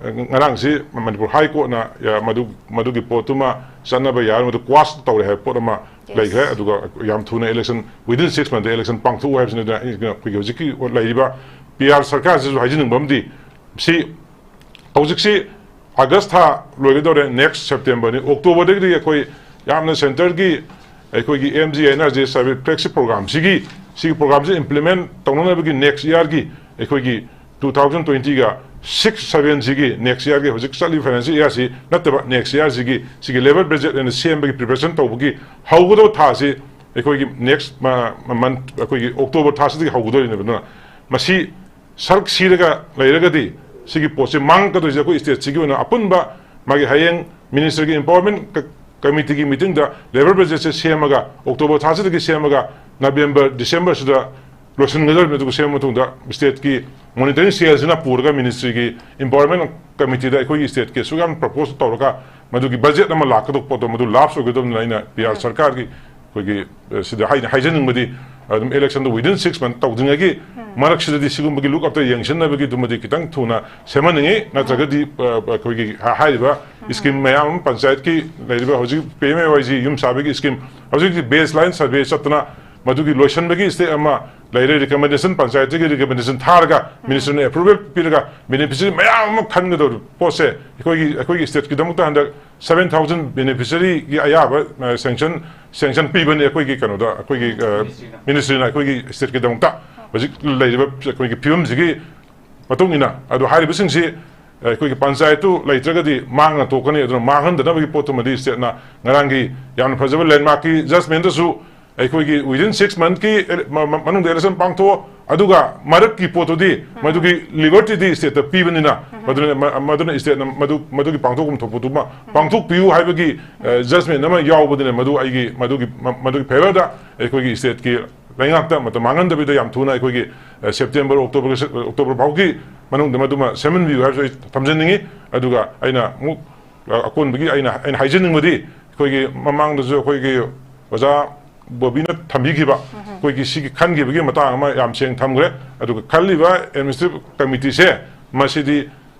ꯉꯔꯥꯡꯁꯤ ꯃꯅꯤꯄꯨꯔ ꯍꯥꯏ ꯀꯣꯔꯠꯅ, ꯑ, ꯃꯗꯨ, ꯃꯗꯨꯒꯤ ꯄꯣꯠꯇꯨꯃ ꯆꯠꯅꯕ ꯌꯥꯔꯣꯏ, ꯃꯗꯨ ꯀ꯭ꯋꯥꯁ ꯇꯧꯔꯦ ꯍꯥꯏꯕ ꯄꯣꯠ ꯑꯃ Yes. ꯂꯩꯈ꯭ꯔꯦ꯫ ꯑꯗꯨꯒ ꯌꯥꯝ ꯊꯨꯅ ꯏꯂꯦꯛꯁꯟ, within six month ꯗ ꯏꯂꯦꯛꯁꯟ ꯄꯥꯡꯊꯣꯛꯎ ꯍꯥꯏꯕꯁꯤꯅ ꯑꯩꯈꯣꯏꯒꯤ ꯍꯧꯖꯤꯛꯀꯤ ꯂꯩꯔꯤꯕ ꯄꯤ ꯑꯥꯔ ꯁꯔꯀꯥꯔꯁꯤꯁꯨ ꯍꯥꯏꯖꯅꯤꯡꯕ ꯑꯃꯗꯤ, ꯁꯤ ꯍꯧꯖꯤꯛꯁꯤ ꯑꯥꯒꯁ ꯊꯥ ꯂꯣꯏꯒꯗꯧꯔꯦ, ꯅꯦꯛꯁ ꯁꯦꯞꯇꯦꯝꯕꯔꯅꯤ꯫ ꯑꯣꯛꯇꯣꯕꯔꯗꯒꯤꯗꯤ ꯑꯩꯈꯣꯏ ꯌꯥꯝꯅ ꯁꯦꯟꯇꯔꯒꯤ ꯑꯩꯈꯣꯏꯒꯤ M G N R G service flagship ꯄ꯭ꯔꯣꯒ꯭ꯔꯥꯝꯁꯤꯒꯤ, ꯁꯤꯒꯤ ꯄ꯭ꯔꯣꯒ꯭ꯔꯥꯝꯁꯤ ꯏꯝꯄ꯭ꯂꯤꯃꯦꯟ ꯇꯧꯅꯅꯕꯒꯤ ꯅꯦꯛꯁ ꯏꯌꯥꯔꯒꯤ ꯑꯩꯈꯣꯏꯒꯤ ꯇꯨ ꯊꯥꯎꯖꯟ ꯇ꯭ꯋꯦꯟꯇꯤꯒ ꯁꯤꯛꯁ ꯁꯚꯦꯟꯁꯤꯒꯤ ꯅꯦꯛꯁ ꯏꯌꯥꯔꯒꯤ, ꯍꯧꯖꯤꯛ ꯆꯠꯂꯤꯕ ꯐꯥꯏꯅꯥꯟꯁꯤꯌꯦꯜ ꯏꯌꯥꯔꯁꯤ ꯅꯠꯇꯕ ꯅꯦꯛꯁ ꯏꯌꯥꯔꯁꯤꯒꯤ, ꯁꯤꯒꯤ ꯂꯦꯕꯔ ꯕꯖꯦꯠ ꯑꯣꯏꯅ ꯁꯦꯝꯕꯒꯤ ꯄ꯭ꯔꯤꯄꯦꯔꯦꯁꯟ ꯇꯧꯕꯒꯤ ꯍꯧꯒꯗꯧꯕ ꯊꯥꯁꯤ ꯑꯩꯈꯣꯏꯒꯤ ꯅꯦꯛꯁ ꯃ-, ꯃ-, ꯃꯟꯊ, ꯑꯩꯈꯣꯏꯒꯤ ꯑꯣꯛꯇꯣꯕꯔ ꯊꯥꯁꯤꯗꯒꯤ ꯍꯧꯒꯗꯧꯔꯤꯅꯦꯕ꯫ ꯑꯗꯨꯅ ꯃꯁꯤ ꯁꯔꯨꯛ ꯁꯤꯔꯒ ꯂꯩꯔꯒꯗꯤ ꯁꯤꯒꯤ ꯄꯣꯠꯁꯦ ꯃꯥꯡꯉꯛꯀꯗꯣꯏꯁꯦ ꯑꯩꯈꯣꯏ ꯁ꯭ꯇꯦꯠꯁꯤꯒꯤ ꯑꯣꯏꯅ ꯑꯄꯨꯟꯕ ꯃꯥꯒꯤ ꯍꯌꯦꯡ ꯃꯤꯅꯤꯁꯇꯔꯒꯤ ꯑꯦꯝꯄꯥꯋꯔꯃꯦꯟ ꯀ-, ꯀꯃꯤꯇꯤꯒꯤ ꯃꯤꯇꯤꯡꯗ ꯂꯦꯕꯔ ꯕꯖꯦꯠꯁꯦ ꯁꯦꯝꯃꯒ ꯑꯣꯛꯇꯣꯕꯔ ꯊꯥꯁꯤꯗꯒꯤ ꯁꯦꯝꯃꯒ ꯅꯕꯦꯝꯕꯔ, ꯗꯤꯁꯦꯝꯕꯔꯁꯤꯗ ꯂꯣꯏꯁꯤꯟꯒꯗꯧꯔꯤꯕꯅꯤ꯫ ꯑꯗꯨꯒ ꯁꯦꯝꯕ ꯃꯇꯨꯡꯗ ꯁ꯭ꯇꯦꯠꯀꯤ ꯃꯣꯅꯤꯇꯔꯤꯡ ꯁꯦꯜꯁꯤꯅ ꯄꯨꯔꯒ ꯃꯤꯅꯤꯁꯇ꯭ꯔꯤꯒꯤ ꯑꯦꯝꯄꯥꯋꯔꯃꯦꯟ ꯀꯃꯤꯇꯤꯗ ꯑꯩꯈꯣꯏꯒꯤ ꯁ꯭ꯇꯦꯠꯀꯤ ꯑꯁꯨꯛ ꯌꯥꯝ ꯄ꯭ꯔꯄꯣꯁ ꯇꯧꯔꯒ ꯃꯗꯨꯒꯤ ꯕꯖꯦꯠ ꯑꯃ ꯂꯥꯛꯀꯗꯧꯕ ꯄꯣꯠꯇꯣ ꯃꯗꯨ ꯂꯥꯞꯁ ꯑꯣꯏꯒꯗꯧꯕꯅꯤꯅ ꯑꯩꯅ ꯄꯤ ꯑꯥꯔ ꯁꯔꯀꯥꯔꯒꯤ ꯑꯩꯈꯣꯏꯒꯤ, ꯑ, ꯁꯤꯗ ꯍꯥꯏ-, ꯍꯥꯏꯖꯅꯤꯡꯕꯗꯤ ꯑꯗꯨꯝ ꯏꯂꯦꯛꯁꯟꯗꯣ within six month ꯇꯧꯗ꯭ꯔꯤꯉꯩꯒꯤ ꯃꯔꯛꯁꯤꯗꯗꯤ ꯁꯤꯒꯨꯝꯕꯒꯤ ꯂꯨꯛ ꯑꯞꯇ ꯌꯦꯡꯁꯤꯟꯅꯕꯒꯤꯗꯨꯃꯗꯤ ꯈꯤꯇꯪ ꯊꯨꯅ ꯁꯦꯝꯍꯟꯅꯤꯡꯉꯤ꯫ ꯅꯠꯇ꯭ꯔꯒꯗꯤ, ꯑ, ꯑꯩꯈꯣꯏꯒꯤ ꯍꯥ-, ꯍꯥꯏꯔꯤꯕ ꯁ꯭ꯀꯤꯝ ꯃꯌꯥꯝ ꯑꯃ ꯄꯟꯆꯥꯌꯠꯀꯤ ꯂꯩꯔꯤꯕ ꯍꯧꯖꯤꯛ P M A Y G ꯌꯨꯝ ꯁꯥꯕꯒꯤ ꯁ꯭ꯀꯤꯝ ꯍꯧꯖꯤꯛꯇꯤ ꯕꯦꯁ ꯂꯥꯏꯟ ꯁꯔꯚꯦ ꯆꯠꯇꯅ ꯃꯗꯨꯒꯤ ꯂꯣꯏꯁꯤꯟꯕꯒꯤ ꯁ꯭ꯇꯦꯞ ꯑꯃ ꯂꯩꯔꯦ꯫ ꯔꯤꯀꯃꯦꯟꯗꯦꯁꯟ, ꯄꯟꯆꯥꯌꯠꯇꯒꯤ ꯔꯤꯀꯃꯦꯟꯗꯦꯁꯟ ꯊꯥꯔꯒ ꯃꯤꯅꯤꯁꯇꯔꯅ ꯑꯦꯄ꯭ꯔꯨꯚꯦꯜ ꯄꯤꯔꯒ ꯕꯦꯅꯤꯐꯤꯁꯔꯤ ꯃꯌꯥꯝ ꯑꯃ ꯈꯟꯒꯗꯧꯔꯤꯕ ꯄꯣꯠꯁꯦ ꯑꯩꯈꯣꯏꯒꯤ, ꯑꯩꯈꯣꯏꯒꯤ ꯁ꯭ꯇꯦꯠꯀꯤꯗꯃꯛꯇ ꯍꯟꯗꯛ ꯁꯚꯦꯟ ꯊꯥꯎꯖꯟ ꯕꯦꯅꯤꯐꯤꯁꯔꯤꯒꯤ ꯑꯌꯥꯕ, ꯑ, ꯁꯦꯡꯁꯟ, ꯁꯦꯡꯁꯟ ꯄꯤꯕꯅꯤ ꯑꯩꯈꯣꯏꯒꯤ ꯀꯩꯅꯣꯗ, ꯑꯩꯈꯣꯏꯒꯤ, ꯑ, ꯃꯤꯅꯤꯁꯇ꯭ꯔꯤꯅ ꯑꯩꯈꯣꯏꯒꯤ ꯁ꯭ꯇꯦꯠꯀꯤꯗꯃꯛꯇ꯫ ꯍꯧꯖꯤꯛ ꯂꯩꯔꯤꯕ ꯑꯩꯈꯣꯏꯒꯤ ꯐꯤꯕꯝꯁꯤꯒꯤ ꯃꯇꯨꯡ ꯏꯟꯅ, ꯑꯗꯣ ꯍꯥꯏꯔꯤꯕꯁꯤꯡꯁꯤ ꯑꯩꯈꯣꯏꯒꯤ ꯄꯟꯆꯥꯌꯠꯇꯨ ꯂꯩꯇ꯭ꯔꯒꯗꯤ ꯃꯥꯡꯉ ꯇꯣꯛꯀꯅꯤ꯫ ꯑꯗꯨꯅ ꯃꯥꯡꯍꯟꯗꯅꯕꯒꯤ ꯄꯣꯠꯇꯨꯃꯗꯤ ꯁ꯭ꯇꯦꯠꯅ ꯉꯔꯥꯡꯒꯤ ꯌꯥꯝꯅ ꯐꯖꯕ ꯂꯦꯟꯃꯥꯔꯛꯀꯤ ꯖꯁꯃꯦꯟꯗꯁꯨ ꯑꯩꯈꯣꯏꯒꯤ within six month ꯀꯤ ꯑꯦꯂꯦ-, ꯃ-, ꯃ-, ꯃꯅꯨꯡꯗ ꯏꯂꯦꯛꯁꯟ ꯄꯥꯡꯊꯣꯛꯑꯣ, ꯑꯗꯨꯒ ꯃꯔꯛꯀꯤ ꯄꯣꯠꯇꯨꯗꯤ ꯃꯗꯨꯒꯤ ꯂꯤꯕꯔꯇꯤꯗꯤ ꯁ꯭ꯇꯦꯠꯇ ꯄꯤꯕꯅꯤꯅ, ꯃꯗꯨꯅ, ꯃ-, ꯃꯗꯨꯅ ꯁ꯭ꯇꯦꯠꯅ ꯃꯗꯨ, ꯃꯗꯨꯒꯤ ꯄꯥꯡꯊꯣꯛꯐꯝ ꯊꯣꯛꯄꯗꯨꯃ ꯄꯥꯡꯊꯣꯛꯄꯤꯌꯨ ꯍꯥꯏꯕꯒꯤ, ꯑ, ꯖꯖꯃꯦꯟ ꯑꯃ ꯌꯥꯎꯕꯗꯨꯅ ꯃꯗꯨ ꯑꯩꯒꯤ, ꯃꯗꯨꯒꯤ, ꯃ-, ꯃꯗꯨꯒꯤ ꯐꯦꯚꯔꯗ ꯑꯩꯈꯣꯏꯒꯤ ꯁ꯭ꯇꯦꯠꯀꯤ ꯂꯩꯉꯥꯛꯇ ꯃꯇꯝ ꯃꯥꯡꯍꯟꯗꯕꯤꯗ ꯌꯥꯝ ꯊꯨꯅ ꯑꯩꯈꯣꯏꯒꯤ, ꯑ, ꯁꯦꯞꯇꯦꯝꯕꯔ, ꯑꯣꯛꯇꯣꯕꯔ, ꯑꯣꯛꯇꯣꯕꯔ ꯐꯥꯎꯒꯤ ꯃꯅꯨꯡꯗ ꯃꯗꯨꯃ ꯁꯦꯝꯍꯟꯕꯤꯌꯨ ꯍꯥꯏꯕꯁꯨ ꯑꯩ ꯊꯝꯖꯅꯤꯡꯉꯤ꯫ ꯑꯗꯨꯒ ꯑꯩꯅ ꯑꯃꯨꯛ, ꯑ, ꯑꯀꯣꯟꯕꯒꯤ ꯑꯩꯅ, ꯑꯩꯅ ꯍꯥꯏꯖꯅꯤꯡꯕꯗꯤ, ꯑꯩꯈꯣꯏꯒꯤ ꯃꯃꯥꯡꯗꯁꯨ ꯑꯩꯈꯣꯏꯒꯤ ꯑꯣꯖꯥ ꯕꯣꯕꯤꯅ ꯊꯝꯕꯤꯈꯤꯕ, ꯑꯩꯈꯣꯏꯒꯤ ꯁꯤꯒꯤ ꯈꯟꯈꯤꯕꯒꯤ ꯃꯇꯥꯡ ꯑꯃ ꯌꯥꯝ ꯁꯦꯡꯅ ꯊꯝꯈ꯭ꯔꯦ꯫ ꯑꯗꯨꯒ ꯈꯜꯂꯤꯕ ꯑꯦꯗꯃꯤꯅꯤꯁꯇ꯭ꯔꯦꯇꯤꯚ ꯀꯃꯤꯇꯤꯁꯦ, ꯃꯁꯤꯗꯤ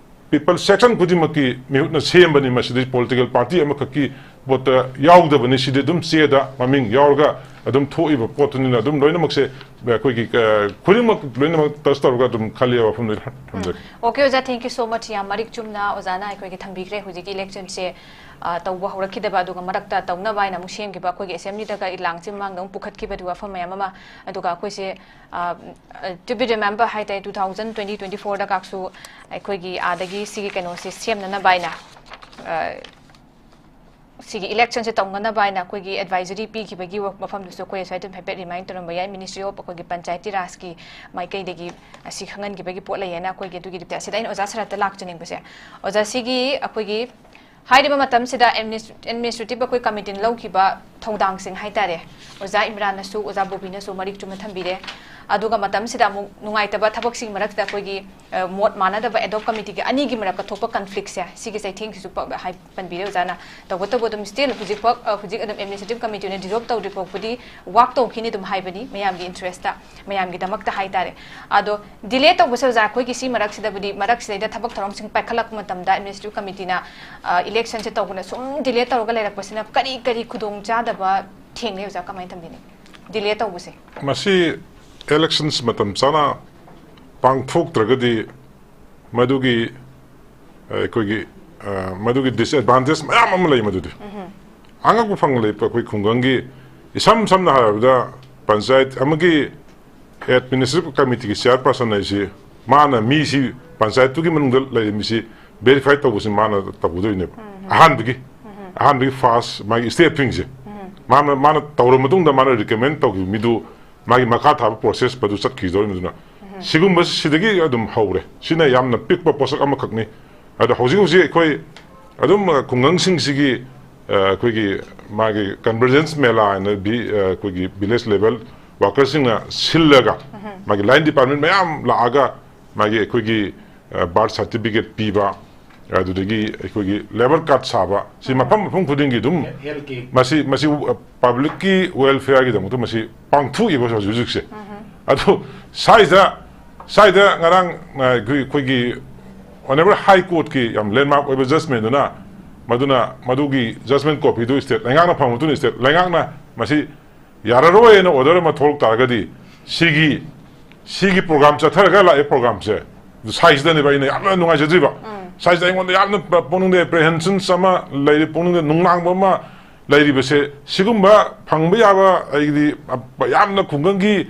ꯄꯤꯄꯜ ꯁꯦꯛꯁꯟ ꯈꯨꯗꯤꯡꯃꯛꯀꯤ ꯃꯤꯍꯨꯠꯅ ꯁꯦꯝꯕꯅꯤ꯫ ꯃꯁꯤꯗꯤ ꯄꯣꯂꯤꯇꯤꯀꯦꯜ ꯄꯥꯔꯇꯤ ꯑꯃꯈꯛꯀꯤ ꯄꯣꯠꯇ ꯌꯥꯎꯗꯕꯅꯤ꯫ ꯁꯤꯗꯤ ꯑꯗꯨꯝ ꯆꯦꯗ ꯃꯃꯤꯡ ꯌꯥꯎꯔꯒ ꯑꯗꯨꯝ ꯊꯣꯛꯏꯕ ꯄꯣꯠꯇꯨꯅꯤꯅ ꯑꯗꯨꯝ ꯂꯣꯏꯅꯃꯛꯁꯦ ꯑꯩꯈꯣꯏꯒꯤ, ꯑ, ꯈꯨꯗꯤꯡꯃꯛ ꯂꯣꯏꯅꯃꯛ ꯇꯁ ꯇꯧꯔꯒ ꯑꯗꯨꯝ ꯈꯜꯂꯤ ꯋꯥꯐꯝꯗꯨ ꯊꯝꯖꯒꯦ꯫ Okay, ꯑꯣꯖꯥ, thank you so much꯫ ꯌꯥꯝ ꯃꯔꯤꯛ ꯆꯨꯝꯅ ꯑꯣꯖꯥꯅ ꯑꯩꯈꯣꯏꯒꯤ ꯊꯝꯕꯤꯈ꯭ꯔꯦ꯫ ꯍꯧꯖꯤꯛꯀꯤ ꯏꯂꯦꯛꯁꯟꯁꯦ, ꯑ, ꯇꯧꯕ ꯍꯧꯔꯛꯈꯤꯗꯕ, ꯑꯗꯨꯒ ꯃꯔꯛꯇ ꯇꯧꯅꯕ ꯍꯥꯏꯅ ꯑꯃꯨꯛ ꯁꯦꯝꯈꯤꯕ, ꯑꯩꯈꯣꯏꯒꯤ ꯑꯦꯁꯦꯝꯕ꯭ꯂꯤꯗꯒ ꯏꯔꯥꯡꯁꯤ ꯃꯃꯥꯡꯗ ꯑꯃꯨꯛ ꯄꯨꯈꯠꯈꯤꯕꯗꯨ ꯋꯥꯐꯝ ꯃꯌꯥꯝ ꯑꯃ, ꯑꯗꯨꯒ ꯑꯩꯈꯣꯏꯁꯦ, ꯑ, ꯑ, to be remember ꯍꯥꯏꯇꯥꯔꯦ, two thousand twenty twenty fourꯗ ꯀꯥꯛꯁꯨ ꯑꯩꯈꯣꯏꯒꯤ ꯑꯥꯗꯒꯤ ꯁꯤꯒꯤ ꯀꯩꯅꯣꯁꯦ ꯁꯦꯝꯅꯅꯕ ꯍꯥꯏꯅ, ꯑ, ꯁꯤꯒꯤ ꯏꯂꯦꯛꯁꯟꯁꯦ ꯇꯧꯅꯅꯕ ꯍꯥꯏꯅ ꯑꯩꯈꯣꯏꯒꯤ ꯑꯦꯗꯚꯥꯏꯖꯔꯤ ꯄꯤꯈꯤꯕꯒꯤ ꯋ-, ꯃꯐꯝꯗꯨꯁꯨ ꯑꯩꯈꯣꯏ ꯁ꯭ꯋꯥꯏꯗ ꯍꯥꯏꯐꯦꯠ ꯔꯤꯃꯥꯏꯟ ꯇꯧꯔꯝꯕ ꯌꯥꯏ꯫ Ministry of ꯑꯩꯈꯣꯏꯒꯤ ꯄꯟꯆꯥꯌꯇꯤ ꯔꯥꯖꯀꯤ ꯃꯥꯏꯀꯩꯗꯒꯤ ꯑꯁꯤ ꯈꯪꯍꯟꯈꯤꯕꯒꯤ ꯄꯣꯠ ꯂꯩꯌꯦꯅ ꯑꯩꯈꯣꯏꯒꯤ ꯑꯗꯨꯒꯤ ꯗꯤꯇꯦꯜꯁꯤꯗ ꯑꯩꯅ ꯑꯣꯖꯥ ꯁꯔꯠꯇ ꯂꯥꯛꯆꯅꯤꯡꯕꯁꯦ, ꯑꯣꯖꯥ, ꯁꯤꯒꯤ ꯑꯩꯈꯣꯏꯒꯤ ꯍꯥꯏꯔꯤꯕ ꯃꯇꯝꯁꯤꯗ ꯑꯦꯗꯃꯤꯅꯤꯁ-, ꯑꯦꯗꯃꯤꯅꯤꯁꯇ꯭ꯔꯦꯇꯤꯚ ꯑꯩꯈꯣꯏ ꯀꯃꯤꯇꯤꯅ ꯂꯧꯈꯤꯕ ꯊꯧꯗꯥꯡꯁꯤꯡ ꯍꯥꯏꯇꯥꯔꯦ, ꯑꯣꯖꯥ ꯏꯝꯔꯥꯟꯅꯁꯨ, ꯑꯣꯖꯥ ꯕꯣꯕꯤꯅꯁꯨ ꯃꯔꯤꯛ ꯆꯨꯝꯅ ꯊꯝꯕꯤꯔꯦ꯫ ꯑꯗꯨꯒ ꯃꯇꯝꯁꯤꯗ ꯑꯃꯨꯛ ꯅꯨꯡꯉꯥꯏꯇꯕ ꯊꯕꯛꯁꯤꯡ ꯃꯔꯛꯇ ꯑꯩꯈꯣꯏꯒꯤ, ꯑ, ꯃꯣꯠ ꯃꯥꯟꯅꯗꯕ ꯑꯦꯗ ꯍꯣꯛ ꯀꯃꯤꯇꯤꯒꯤ ꯑꯅꯤꯒꯤ ꯃꯔꯛꯇ ꯊꯣꯛꯄ ꯀꯟꯐ꯭ꯂꯤꯛꯁꯦ, ꯁꯤꯒꯤ ꯆꯩꯊꯦꯡꯁꯤꯁꯨ ꯄ-, ꯍꯥꯏ-, ꯄꯟꯕꯤꯔꯦ ꯑꯣꯖꯥꯅ꯫ ꯇꯧꯕꯇꯕꯨ ꯑꯗꯨꯝ ꯁ꯭ꯇꯤꯜ ꯍꯧꯖꯤꯛꯐꯥꯎ, ꯑ, ꯍꯧꯖꯤꯛ ꯑꯗꯨꯝ ꯑꯦꯗꯃꯤꯅꯤꯁꯇ꯭ꯔꯦꯇꯤꯚ ꯀꯃꯤꯇꯤ ꯑꯣꯏꯅ ꯗꯤꯖꯣꯜꯕ ꯇꯧꯗ꯭ꯔꯤ ꯐꯥꯎꯕꯗꯤ ꯋꯥꯛ ꯇꯧꯈꯤꯅꯤ ꯑꯗꯨꯝ ꯍꯥꯏꯕꯅꯤ, ꯃꯌꯥꯝꯒꯤ ꯏꯟꯇꯔꯦꯁꯇ, ꯃꯌꯥꯝꯒꯤꯗꯃꯛꯇ ꯍꯥꯏꯇꯥꯔꯦ꯫ ꯑꯗꯣ ꯗꯤꯂꯦ ꯇꯧꯕꯁꯦ ꯑꯣꯖꯥ, ꯑꯩꯈꯣꯏꯒꯤ ꯁꯤ ꯃꯔꯛꯁꯤꯗꯕꯨꯗꯤ, ꯃꯔꯛꯁꯤꯗꯩꯗ ꯊꯕꯛ ꯊꯧꯔꯝꯁꯤꯡ ꯄꯥꯏꯈꯠꯂꯛꯄ ꯃꯇꯝꯗ ꯑꯦꯗꯃꯤꯅꯤꯁꯇ꯭ꯔꯦꯇꯤꯚ ꯀꯃꯤꯇꯤꯅ, ꯑ, ꯏꯂꯦꯛꯁꯟꯁꯦ ꯇꯧꯕꯅ ꯁꯨꯝ ꯗꯤꯂꯦ ꯇꯧꯔꯒ ꯂꯩꯔꯛꯄꯁꯤꯅ ꯀꯔꯤ ꯀꯔꯤ ꯈꯨꯗꯣꯡꯆꯥꯗꯕ ꯊꯦꯡꯅꯩ ꯑꯣꯖꯥ? ꯀꯃꯥꯏꯅ ꯊꯝꯕꯤꯅꯤ ꯗꯤꯂꯦ ꯇꯧꯕꯁꯦ? ꯃꯁꯤ ꯏꯂꯦꯛꯁꯟꯁ ꯃꯇꯝ ꯆꯥꯅ ꯄꯥꯡꯊꯣꯛꯇ꯭ꯔꯒꯗꯤ ꯃꯗꯨꯒꯤ, ꯑ, ꯑꯩꯈꯣꯏꯒꯤ, ꯑ, ꯃꯗꯨꯒꯤ ꯗꯤꯁꯑꯦꯗꯚꯥꯟꯇꯦꯖ ꯃꯌꯥꯝ ꯑꯃ ꯂꯩ ꯃꯗꯨꯗꯤ꯫ ꯑꯉꯛꯄ ꯐꯪꯅ ꯂꯩꯕ ꯑꯩꯈꯣꯏ ꯈꯨꯡꯒꯪꯒꯤ, ꯏꯁꯝ ꯁꯝꯅ ꯍꯥꯏꯔꯕꯗ, ꯄꯟꯆꯥꯌꯠ ꯑꯃꯒꯤ ꯑꯦꯗꯃꯤꯅꯤꯁꯇ꯭ꯔꯦꯇꯤꯚ ꯀꯃꯤꯇꯤꯒꯤ ꯆꯤꯌꯥꯔꯄꯥꯔꯁꯟ ꯍꯥꯏꯁꯤ, ꯃꯥꯅ ꯃꯤꯁꯤ, ꯄꯟꯆꯥꯌꯠꯇꯨꯒꯤ ꯃꯅꯨꯡꯗ ꯂꯩꯔꯤꯕ ꯃꯤꯁꯤ ꯚꯦꯔꯤꯐꯥꯏ ꯇꯧꯕꯁꯤ ꯃꯥꯅ ꯇꯧꯒꯗꯣꯏꯅꯦꯕ꯫ ꯑꯍꯥꯟꯕꯒꯤ, ꯑꯍꯥꯟꯕꯒꯤ ꯐꯥꯔꯁ ꯃꯥꯒꯤ ꯁ꯭ꯇꯦꯞꯁꯤꯡꯁꯦ ꯃꯥꯅ, ꯃꯥꯅ ꯇꯧꯔ ꯃꯇꯨꯡꯗ ꯃꯥꯅ ꯔꯤꯀꯃꯦꯟ ꯇꯧꯈꯤꯕ ꯃꯤꯗꯨ ꯃꯥꯒꯤ ꯃꯈꯥ ꯊꯥꯕ ꯄ꯭ꯔꯣꯁꯦꯁ ꯃꯗꯨ ꯆꯠꯈꯤꯗꯧꯔꯤꯕꯅꯤ꯫ ꯑꯗꯨꯅ ꯁꯤꯒꯨꯝꯕ ꯁꯤꯗꯒꯤ ꯑꯗꯨꯝ ꯍꯧꯔꯦ꯫ ꯁꯤꯅ ꯌꯥꯝꯅ ꯄꯤꯛꯄ ꯄꯣꯠꯁꯛ ꯑꯃꯈꯛꯅꯤ꯫ ꯑꯗꯣ ꯍꯧꯖꯤꯛ ꯍꯧꯖꯤꯛ ꯑꯩꯈꯣꯏ ꯑꯗꯨꯝ, ꯑ, ꯈꯨꯡꯒꯪꯁꯤꯡꯁꯤꯒꯤ, ꯑ, ꯑꯩꯈꯣꯏꯒꯤ ꯃꯥꯒꯤ ꯀꯟꯚꯔꯖꯦꯟꯁ ꯃꯦꯂꯥ ꯍꯥꯏꯅ ꯚꯤ-, ꯑ, ꯑꯩꯈꯣꯏꯒꯤ ꯚꯤꯂꯦꯖ ꯂꯦꯚꯦꯜ ꯋꯥꯔꯀꯔꯁꯤꯡꯅ ꯁꯤꯜꯂꯒ, ꯃꯥꯒꯤ ꯂꯥꯏꯟ ꯗꯤꯄꯥꯔꯠꯃꯦꯟ ꯃꯌꯥꯝ ꯂꯥꯛꯑꯒ ꯃꯥꯒꯤ ꯑꯩꯈꯣꯏꯒꯤ, ꯑ, ꯕꯥꯔꯊ ꯁꯥꯔꯇꯤꯐꯤꯀꯦꯠ ꯄꯤꯕ, ꯑꯗꯨꯗꯒꯤ ꯑꯩꯈꯣꯏꯒꯤ ꯂꯦꯕꯔ ꯀꯥꯔꯗ ꯁꯥꯕ, ꯁꯤ ꯃꯐꯝ ꯃꯐꯝ ꯈꯨꯗꯤꯡꯒꯤ ꯑꯗꯨꯝ ꯍꯦꯜꯊ ꯀꯦ꯫ ꯃꯁꯤ, ꯃꯁꯤ, ꯑ, ꯄꯕ꯭ꯂꯤꯛꯀꯤ ꯋꯦꯜꯐꯤꯌꯔꯒꯤꯗꯃꯛꯇ ꯃꯁꯤ ꯄꯥꯡꯊꯣꯛꯏꯕ ꯍꯧꯖꯤꯛ ꯍꯧꯖꯤꯛꯁꯦ꯫ ꯑꯗꯣ ꯁ꯭ꯋꯥꯏꯗ, ꯁ꯭ꯋꯥꯏꯗ ꯉꯔꯥꯡ, ꯑ, ꯑꯩꯈꯣꯏ, ꯑꯩꯈꯣꯏꯒꯤ ꯑꯣꯅꯔꯦꯕꯜ ꯍꯥꯏ ꯀꯣꯔꯠꯀꯤ ꯌꯥꯝ ꯂꯦꯟꯃꯥꯔꯛ ꯑꯣꯏꯕ ꯖꯁꯃꯦꯟꯗꯨꯅ, ꯃꯗꯨꯅ, ꯃꯗꯨꯒꯤ ꯖꯁꯃꯦꯟ ꯀꯣꯄꯤꯗꯨ ꯁ꯭ꯇꯦꯠ ꯂꯩꯉꯥꯛꯅ ꯐꯪꯕ ꯃꯇꯨꯡꯗ ꯁ꯭ꯇꯦꯠ ꯂꯩꯉꯥꯛꯅ ꯃꯁꯤ ꯌꯥꯔꯔꯣꯏꯅ ꯑꯣꯔꯗꯔ ꯑꯃ ꯊꯣꯛꯂꯛ ꯇꯥꯔꯒꯗꯤ, ꯁꯤꯒꯤ, ꯁꯤꯒꯤ ꯄ꯭ꯔꯣꯒ꯭ꯔꯥꯝ ꯆꯠꯊꯔꯒ ꯂꯥꯛꯑꯦ ꯄ꯭ꯔꯣꯒ꯭ꯔꯥꯝꯁꯦ, ꯁ꯭ꯋꯥꯏꯁꯤꯗꯅꯦꯕ ꯑꯩꯅ ꯌꯥꯝꯅ ꯅꯨꯡꯉꯥꯏꯖꯗ꯭ꯔꯤꯕ꯫ ꯁ꯭ꯋꯥꯏꯁꯤꯗ ꯑꯩꯉꯣꯟꯗ ꯌꯥꯝꯅ ꯄ-, ꯄꯨꯛꯅꯤꯡꯗ ꯑꯦꯄ꯭ꯔꯤꯍꯦꯟꯁꯟꯁ ꯑꯃ ꯂꯩꯔꯤ, ꯄꯨꯛꯅꯤꯡꯗ ꯅꯨꯡꯅꯥꯡꯕ ꯑꯃ ꯂꯩꯔꯤꯕꯁꯦ, ꯁꯤꯒꯨꯝꯕ ꯐꯪꯕ ꯌꯥꯕ, ꯑꯩꯗꯤ, ꯑ, ꯌꯥꯝꯅ ꯈꯨꯡꯒꯪꯒꯤ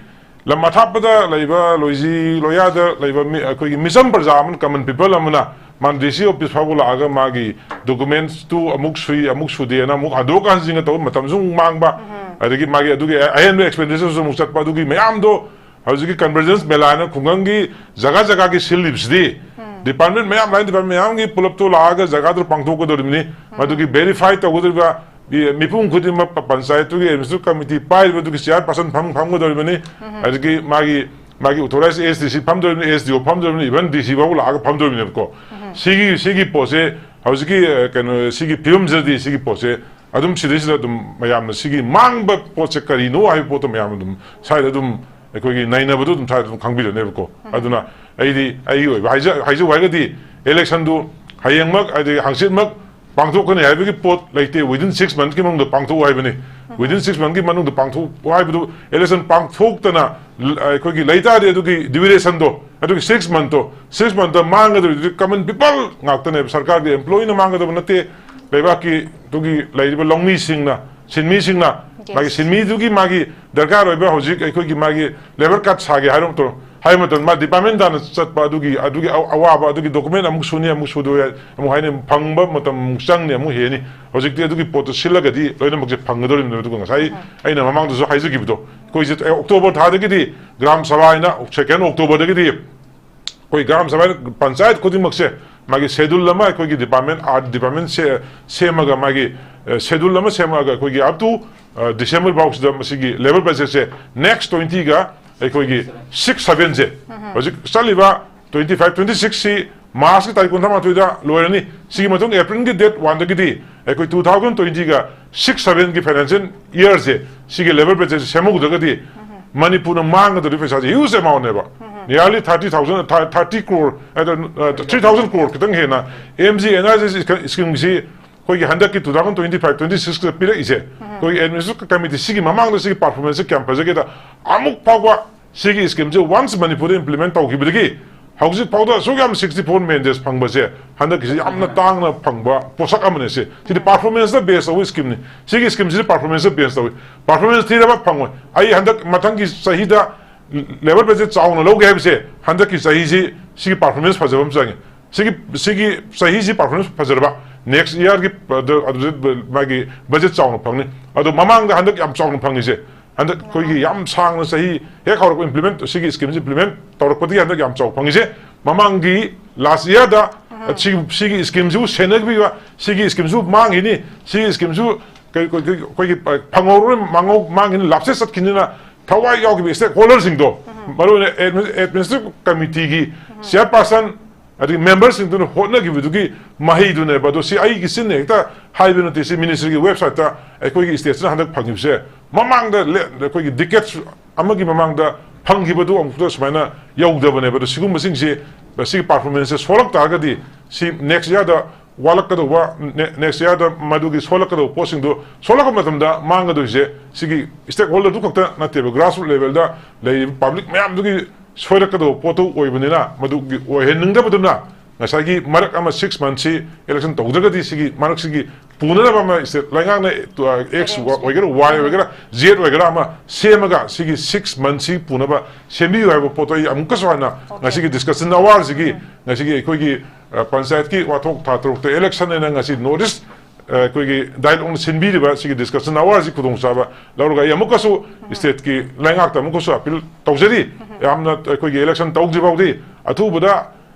ꯂꯝ ꯑꯊꯥꯞꯄꯗ ꯂꯩꯕ, ꯂꯣꯏꯖꯤ ꯂꯣꯌꯥꯗ ꯂꯩꯕ ꯃꯤ, ꯑꯩꯈꯣꯏꯒꯤ ꯃꯤꯆꯝ ꯄ꯭ꯔꯖꯥ ꯑꯃꯅ, ꯀꯃꯟ ꯄꯤꯄꯜ ꯑꯃꯅ ꯃꯥꯅ ꯗꯤ ꯁꯤ ꯑꯣꯐꯤꯁ ꯐꯥꯎꯕ ꯂꯥꯛꯑꯒ ꯃꯥꯒꯤ ꯗꯣꯀꯨꯃꯦꯟꯠꯁꯇꯨ ꯑꯃꯨꯛ ꯁꯨꯏ, ꯑꯃꯨꯛ ꯁꯨꯗꯦꯅ ꯑꯃꯨꯛ ꯍꯟꯗꯣꯛꯀ ꯍꯟꯖꯤꯟꯒ ꯇꯧꯕ ꯃꯇꯝꯁꯨ ꯑꯃꯨꯛ ꯃꯥꯡꯕ, ꯑꯗꯒꯤ ꯃꯥꯒꯤ ꯑꯗꯨꯒꯤ ꯑꯍꯦꯟꯕ ꯑꯦꯛꯁꯄꯦꯟꯗꯤꯆꯔꯁꯨ ꯑꯃꯨꯛ ꯆꯠꯄ, ꯑꯗꯨꯒꯤ ꯃꯌꯥꯝꯗꯣ ꯍꯧꯖꯤꯛꯀꯤ ꯀꯟꯚꯔꯖꯦꯟꯁ ꯃꯦꯂꯥꯅ ꯈꯨꯡꯒꯪꯒꯤ ꯖꯒꯥ ꯖꯒꯥꯒꯤ ꯁꯤꯜꯂꯤꯕꯁꯤꯗꯤ ꯗꯤꯄꯥꯔꯠꯃꯦꯟ ꯃꯌꯥꯝ, ꯂꯥꯏꯟ ꯗꯤꯄꯥꯔꯠꯃꯦꯟ ꯃꯌꯥꯝꯒꯤ ꯄꯨꯂꯞꯇꯣ ꯂꯥꯛꯑꯒ ꯖꯒꯥꯗꯨꯗ ꯄꯥꯡꯊꯣꯛꯀꯗꯧꯔꯤꯕꯅꯤ꯫ ꯃꯗꯨꯒꯤ ꯚꯦꯔꯤꯐꯥꯏ ꯇꯧꯒꯗꯧꯔꯤꯕ ꯃꯤ-, ꯃꯤꯄꯨꯝ ꯈꯨꯗꯤꯡꯃꯛ ꯄ-, ꯄꯟꯆꯥꯌꯠꯇꯨꯒꯤ ꯑꯦꯗꯃꯤꯅꯤꯁꯇ꯭ꯔꯦꯇꯤꯚ ꯀꯃꯤꯇꯤ ꯄꯥꯏꯔꯤꯕꯗꯨꯒꯤ ꯆꯤꯌꯥꯔ ꯄꯥꯔꯁꯟ ꯐꯝ-, ꯐꯝꯒꯗꯧꯔꯤꯕꯅꯤ꯫ ꯑꯗꯒꯤ ꯃꯥꯒꯤ, ꯃꯥꯒꯤ ꯑꯣꯊꯣꯔꯥꯏꯖ ꯑꯦꯁ ꯗꯤ ꯁꯤ ꯐꯝꯗꯧꯔꯤꯕꯅꯤ, ꯑꯦꯁ ꯗꯤ ꯑꯣ ꯐꯝꯗꯧꯔꯤꯕꯅꯤ, ꯏꯚꯟ ꯗꯤ ꯁꯤ ꯐꯥꯎꯕ ꯂꯥꯛꯑꯒ ꯐꯝꯗꯧꯔꯤꯕꯅꯦꯕꯀꯣ꯫ ꯁꯤꯒꯤ, ꯁꯤꯒꯤ ꯄꯣꯠꯁꯦ ꯍꯧꯖꯤꯛꯀꯤ, ꯑ, ꯀꯩꯅꯣ, ꯁꯤꯒꯤ ꯐꯤꯕꯝꯁꯤꯗꯗꯤ ꯁꯤꯒꯤ ꯄꯣꯠꯁꯦ ꯑꯗꯨꯝ ꯁꯤꯗꯩꯁꯤꯗ ꯑꯗꯨꯝ ꯃꯌꯥꯝꯅ ꯁꯤꯒꯤ ꯃꯥꯡꯕ ꯄꯣꯠꯁꯦ ꯀꯔꯤꯅꯣ ꯍꯥꯏꯕ ꯄꯣꯠꯇꯣ ꯃꯌꯥꯝ ꯑꯗꯨꯝ ꯁ꯭ꯋꯥꯏꯗ ꯑꯗꯨꯝ ꯑꯩꯈꯣꯏꯒꯤ ꯅꯩꯅꯕꯗꯣ ꯑꯗꯨꯝ ꯁ꯭ꯋꯥꯏꯗ ꯑꯗꯨꯝ ꯈꯪꯕꯤꯔꯅꯦꯕꯀꯣ꯫ ꯑꯗꯨꯅ ꯑꯩꯗꯤ ꯑꯩꯒꯤ ꯑꯣꯏꯕ ꯍꯥꯏꯖ-, ꯍꯥꯏꯖꯧ ꯍꯥꯏꯔꯒꯗꯤ ꯏꯂꯦꯛꯁꯟꯗꯨ ꯍꯌꯦꯡꯃꯛ, ꯍꯥꯏꯗꯤ ꯍꯪꯆꯤꯠꯃꯛ ꯄꯥꯡꯊꯣꯛꯀꯅꯤ ꯍꯥꯏꯕꯒꯤ ꯄꯣꯠ ꯂꯩꯇꯦ꯫ Within six monthꯀꯤ ꯃꯅꯨꯡꯗ ꯄꯥꯡꯊꯣꯛꯎ ꯍꯥꯏꯕꯅꯤ꯫ Within six monthꯀꯤ ꯃꯅꯨꯡꯗ ꯄꯥꯡꯊꯣꯛꯎ ꯍꯥꯏꯕꯗꯨ, ꯏꯂꯦꯛꯁꯟ ꯄꯥꯡꯊꯣꯛꯇꯅ ꯂ-, ꯑꯩꯈꯣꯏꯒꯤ ꯂꯩꯇꯥꯔꯗꯤ ꯑꯗꯨꯒꯤ ꯗ꯭ꯌꯨꯔꯦꯁꯟꯗꯣ, ꯑꯗꯨꯒꯤ six monthꯇꯣ, six monthꯇ ꯃꯥꯡꯒꯗꯧꯔꯤꯗꯨꯗꯤ ꯀꯃꯟ ꯄꯤꯄꯜ ꯉꯥꯛꯇꯅꯦꯕ꯫ ꯁꯔꯀꯥꯔꯒꯤ ꯑꯦꯝꯄ꯭ꯂꯣꯌꯤꯅ ꯃꯥꯡꯒꯗꯕ ꯅꯠꯇꯦ, ꯂꯩꯕꯥꯛꯀꯤ ꯑꯗꯨꯒꯤ ꯂꯩꯔꯤꯕ ꯂꯧꯃꯤꯁꯤꯡꯅ, ꯁꯤꯟꯃꯤꯁꯤꯡꯅ, Yes. ꯃꯥꯒꯤ ꯁꯤꯟꯃꯤꯗꯨꯒꯤ ꯃꯥꯒꯤ ꯗꯔꯀꯥꯔ ꯑꯣꯏꯕ ꯍꯧꯖꯤꯛ ꯑꯩꯈꯣꯏꯒꯤ ꯃꯥꯒꯤ ꯂꯦꯕꯔ ꯀꯥꯔꯗ ꯁꯥꯒꯦ ꯍꯥꯏꯔꯣ ꯇꯧꯔꯣ, ꯍꯥꯏꯕ ꯃꯇꯝꯗ ꯃꯥ department ꯇꯥꯅ ꯆꯠꯄ ꯑꯗꯨꯒꯤ, ꯑꯗꯨꯒꯤ ꯑꯋꯥꯕ, ꯑꯗꯨꯒꯤ document ꯑꯃꯨꯛ ꯁꯨꯅꯤ, ꯑꯃꯨꯛ ꯁꯨꯗꯣꯏ, ꯑꯃꯨꯛ ꯍꯥꯏꯅꯤ, ꯐꯪꯕ ꯃꯇꯝ ꯑꯃꯨꯛ ꯆꯪꯅꯤ, ꯑꯃꯨꯛ ꯍꯦꯟꯅꯤ꯫ ꯍꯧꯖꯤꯛꯇꯤ ꯑꯗꯨꯒꯤ ꯄꯣꯠꯇꯨ ꯁꯤꯜꯂꯒꯗꯤ ꯂꯣꯏꯅꯃꯛꯁꯦ ꯐꯪꯒꯗꯧꯔꯤꯕꯅꯦꯕ꯫ ꯑꯗꯨꯒ ꯉꯁꯥꯏ ꯑꯩꯅ ꯃꯃꯥꯡꯗꯁꯨ ꯍꯥꯏꯖꯈꯤꯕꯗꯣ, ꯑꯩꯈꯣꯏꯁꯦ ꯑꯣꯛꯇꯣꯕꯔ ꯊꯥꯗꯒꯤꯗꯤ ꯒ꯭ꯔꯥꯝ ꯁꯚꯥ ꯍꯥꯏꯅ second ꯑꯣꯛꯇꯣꯕꯔꯗꯒꯤꯗꯤ ꯑꯩꯈꯣꯏ ꯒ꯭ꯔꯥꯝ ꯁꯚꯥ ꯄꯟꯆꯥꯌꯠ ꯈꯨꯗꯤꯡꯃꯛꯁꯦ ꯃꯥꯒꯤ schedule ꯑꯃ ꯑꯩꯈꯣꯏꯒꯤ department, art department ꯁꯦ-, ꯁꯦꯝꯃꯒ ꯃꯥꯒꯤ, ꯑ, schedule ꯑꯃ ꯁꯦꯝꯃꯒ ꯑꯩꯈꯣꯏꯒꯤ up to, ꯑ, December ꯐꯥꯎꯁꯤꯗ ꯃꯁꯤꯒꯤ labour budget ꯁꯦ next twenty ꯒ ꯑꯩꯈꯣꯏꯒꯤ six seven ꯁꯦ ꯍꯧꯖꯤꯛ ꯆꯠꯂꯤꯕ twenty five, twenty six ꯁꯤ March ꯀꯤ ꯇꯥꯔꯤꯛ ꯀꯨꯟꯊ꯭ꯔꯥ ꯃꯥꯊꯣꯏꯗ ꯂꯣꯏꯔꯅꯤ꯫ ꯁꯤꯒꯤ ꯃꯇꯨꯡ April ꯒꯤ date one ꯗꯒꯤꯗꯤ ꯑꯩꯈꯣꯏ two thousand twenty ꯒ six seven ꯒꯤ financial year ꯁꯦ ꯁꯤꯒꯤ labour budget ꯁꯦ ꯁꯦꯝꯍꯧꯗ꯭ꯔꯒꯗꯤ ꯃꯅꯤꯄꯨꯔꯅ ꯃꯥꯡꯒꯗꯧꯔꯤꯕ ꯄꯩꯁꯥꯁꯦ huge amount ꯅꯦꯕ꯫ Nearly thirty thousand, thir-, thirty crore, ꯑ, ꯑ, three thousand crore ꯈꯤꯇꯪ ꯍꯦꯟꯅ M G N R G S scheme ꯁꯤ ꯑꯩꯈꯣꯏꯒꯤ ꯍꯟꯗꯛꯀꯤ two thousand twenty five twenty six ꯇ ꯄꯤꯔꯛꯏꯁꯦ, ꯑꯩꯈꯣꯏꯒꯤ administrative committee ꯁꯤꯒꯤ ꯃꯃꯥꯡꯗ ꯁꯤꯒꯤ performance ꯁꯤ ꯀꯌꯥꯝ ꯐꯖꯒꯦꯗ, ꯑꯃꯨꯛ ꯐꯥꯎꯕ ꯁꯤꯒꯤ scheme ꯁꯦ once ꯃꯅꯤꯄꯨꯔꯗ implement ꯇꯧꯈꯤꯕꯗꯒꯤ ꯍꯧꯖꯤꯛ ꯐꯥꯎꯗ ꯑꯁꯨꯛ ꯌꯥꯝ sixty four million ꯐꯪꯕꯁꯦ ꯍꯟꯗꯛꯀꯤꯁꯤ ꯌꯥꯝꯅ ꯇꯥꯡꯅ ꯐꯪꯕ ꯄꯣꯠꯁꯛ ꯑꯃꯅꯤ꯫ ꯁꯤ, ꯁꯤꯗꯤ performance ꯇ base ꯇꯧꯕ scheme ꯅꯤ꯫ ꯁꯤꯒꯤ scheme ꯁꯤꯗꯤ performance ꯇ base ꯇꯧꯏ꯫ Performance ꯊꯤꯔꯕ ꯐꯪꯉꯣꯏ꯫ ꯑꯩ ꯍꯟꯗꯛ ꯃꯊꯪꯒꯤ ꯆꯍꯤꯗ labour budget ꯆꯥꯎꯅ ꯂꯧꯒꯦ ꯍꯥꯏꯕꯁꯦ ꯍꯟꯗꯛꯀꯤ ꯆꯍꯤꯁꯤ ꯁꯤꯒꯤ performance ꯐꯖꯕ ꯑꯃ ꯆꯪꯉꯤ꯫ ꯁꯤꯒꯤ, ꯁꯤꯒꯤ ꯆꯍꯤꯁꯤ performance ꯐꯖꯔꯕ next year ꯒꯤ, ꯑꯗꯨ, ꯑꯗꯨꯗ ꯃꯥꯒꯤ budget ꯆꯥꯎꯅ ꯐꯪꯅꯤ꯫ ꯑꯗꯣ ꯃꯃꯥꯡꯗ ꯍꯟꯗꯛ ꯌꯥꯝ ꯆꯥꯎꯅ ꯐꯪꯉꯤꯁꯦ, ꯍꯟꯗꯛ ꯑꯩꯈꯣꯏꯒꯤ ꯌꯥꯝ ꯁꯥꯡꯅ ꯆꯍꯤ ꯍꯦꯛ ꯍꯧꯔꯛꯄ implement, ꯁꯤꯒꯤ scheme ꯁꯤ implement ꯇꯧꯔꯛꯄꯗꯒꯤ ꯍꯟꯗꯛ ꯌꯥꯝ ꯆꯥꯎ ꯐꯪꯉꯤꯁꯦ꯫ ꯃꯃꯥꯡꯒꯤ last year ꯗ ꯁꯤ-, ꯁꯤꯒꯤ scheme ꯁꯤꯕꯨ ꯁꯦꯟꯅꯕꯤꯕ, ꯁꯤꯒꯤ scheme ꯁꯤꯕꯨ ꯃꯥꯡꯈꯤꯅꯤ, ꯁꯤꯒꯤ scheme ꯁꯤꯕꯨ ꯀꯩ-, ꯑꯩꯈꯣꯏꯒꯤ, ꯑꯩꯈꯣꯏꯒꯤ, ꯑ, ꯐꯪꯍꯧꯔꯣꯏ, ꯃꯥꯡꯍꯧ-, ꯃꯥꯡꯈꯤꯅꯤ, lapse ꯆꯠꯈꯤꯅꯤꯅ ꯊꯋꯥꯏ ꯌꯥꯎꯈꯤꯕ stakeholder ꯁꯤꯡꯗꯣ, ꯃꯔꯨꯑꯣꯏꯅ admi-, administrative committee ꯒꯤ chairperson ꯑꯗꯒꯤ member ꯁꯤꯡꯗꯨꯅ ꯍꯣꯠꯅꯈꯤꯕꯗꯨꯒꯤ ꯃꯍꯩꯗꯨꯅꯦꯕ꯫ ꯑꯗꯣ ꯁꯤ ꯑꯩꯒꯤ ꯆꯤꯟꯅ ꯍꯦꯛꯇ ꯍꯥꯏꯕ ꯅꯠꯇꯦ, ꯁꯤ ministry ꯒꯤ website ꯇ ꯑꯩꯈꯣꯏꯒꯤ state ꯁꯤꯅ ꯍꯟꯗꯛ ꯐꯪꯈꯤꯕꯁꯦ ꯃꯃꯥꯡꯗ ꯂꯦ-, ꯑꯩꯈꯣꯏꯒꯤ decades ꯑꯃꯒꯤ ꯃꯃꯥꯡꯗ ꯐꯪꯈꯤꯕꯗꯨ ꯑꯃꯨꯛꯇ ꯁꯨꯃꯥꯏꯅ ꯌꯧꯗꯕꯅꯦꯕ꯫ ꯑꯗꯣ ꯁꯤꯒꯨꯝꯕꯁꯤꯡꯁꯤ, ꯁꯤꯒꯤ performance ꯁꯦ ꯁꯣꯜꯂꯛ ꯇꯥꯔꯒꯗꯤ ꯁꯤ next year ꯗ ꯋꯥꯠꯂꯛꯀꯗꯧꯕ, ne-, next year ꯗ ꯃꯗꯨꯒꯤ ꯁꯣꯜꯂꯛꯀꯗꯧꯕ ꯄꯣꯠꯁꯤꯡꯗꯣ ꯁꯣꯜꯂꯛꯄ ꯃꯇꯝꯗ ꯃꯥꯡꯒꯗꯣꯏꯁꯦ ꯁꯤꯒꯤ stakeholder ꯗꯨ ꯈꯛꯇ ꯅꯠꯇꯦꯕ, grassroot level ꯗ ꯂꯩꯔꯤꯕ public ꯃꯌꯥꯝꯗꯨꯒꯤ ꯁꯣꯏꯔꯛꯀꯗꯧꯕ ꯄꯣꯠꯇꯨ ꯑꯣꯏꯕꯅꯤꯅ ꯃꯗꯨꯒꯤ ꯑꯣꯏꯍꯟꯅꯤꯡꯗꯕꯗꯨꯅ ꯉꯁꯥꯏꯒꯤ ꯃꯔꯛ ꯑꯃ six month ꯁꯤ election ꯇꯧꯗ꯭ꯔꯒꯗꯤ ꯁꯤꯒꯤ ꯃꯔꯛꯁꯤꯒꯤ ꯄꯨꯅꯅꯕ ꯑꯃ state ꯂꯩꯉꯥꯛꯅ, ꯑ, X arrange ꯑꯣꯏꯒꯦꯔꯥ, Y ꯑꯣꯏꯒꯦꯔꯥ, ꯖꯦꯠ ꯑꯣꯏꯒꯦꯔꯥ ꯑꯃ ꯁꯦꯝꯃꯒ ꯁꯤꯒꯤ six months ꯁꯤ ꯄꯨꯅꯕ ꯁꯦꯝꯕꯤꯌꯨ ꯍꯥꯏꯕ ꯄꯣꯠꯇꯣ ꯑꯩ ꯑꯃꯨꯛꯀꯁꯨ ꯍꯟꯅ Okay. ꯉꯁꯤꯒꯤ discussion hour ꯁꯤꯒꯤ ꯉꯁꯤꯒꯤ ꯑꯩꯈꯣꯏꯒꯤ ꯑ, ꯄꯟꯆꯥꯌꯠꯀꯤ ꯋꯥꯊꯣꯛ ꯊꯥ ꯇꯔꯨꯛꯇ election ꯍꯥꯏꯅ ꯉꯁꯤ North East ꯑ, ꯑꯩꯈꯣꯏꯒꯤ dialogue ꯅ ꯁꯤꯟꯕꯤꯔꯤꯕ ꯁꯤꯒꯤ discussion hour ꯁꯤ ꯈꯨꯗꯣꯡꯆꯥꯕ ꯂꯧꯔꯒ ꯑꯩ ꯑꯃꯨꯛꯀꯁꯨ state ꯀꯤ ꯂꯩꯉꯥꯛꯇ ꯑꯃꯨꯛꯀꯁꯨ appeal ꯇꯧꯖꯔꯤ꯫ ꯌꯥꯝꯅ ꯑꯩꯈꯣꯏꯒꯤ election ꯇꯧꯗ꯭ꯔꯤ ꯐꯥꯎꯗꯤ ꯑꯊꯨꯕꯗ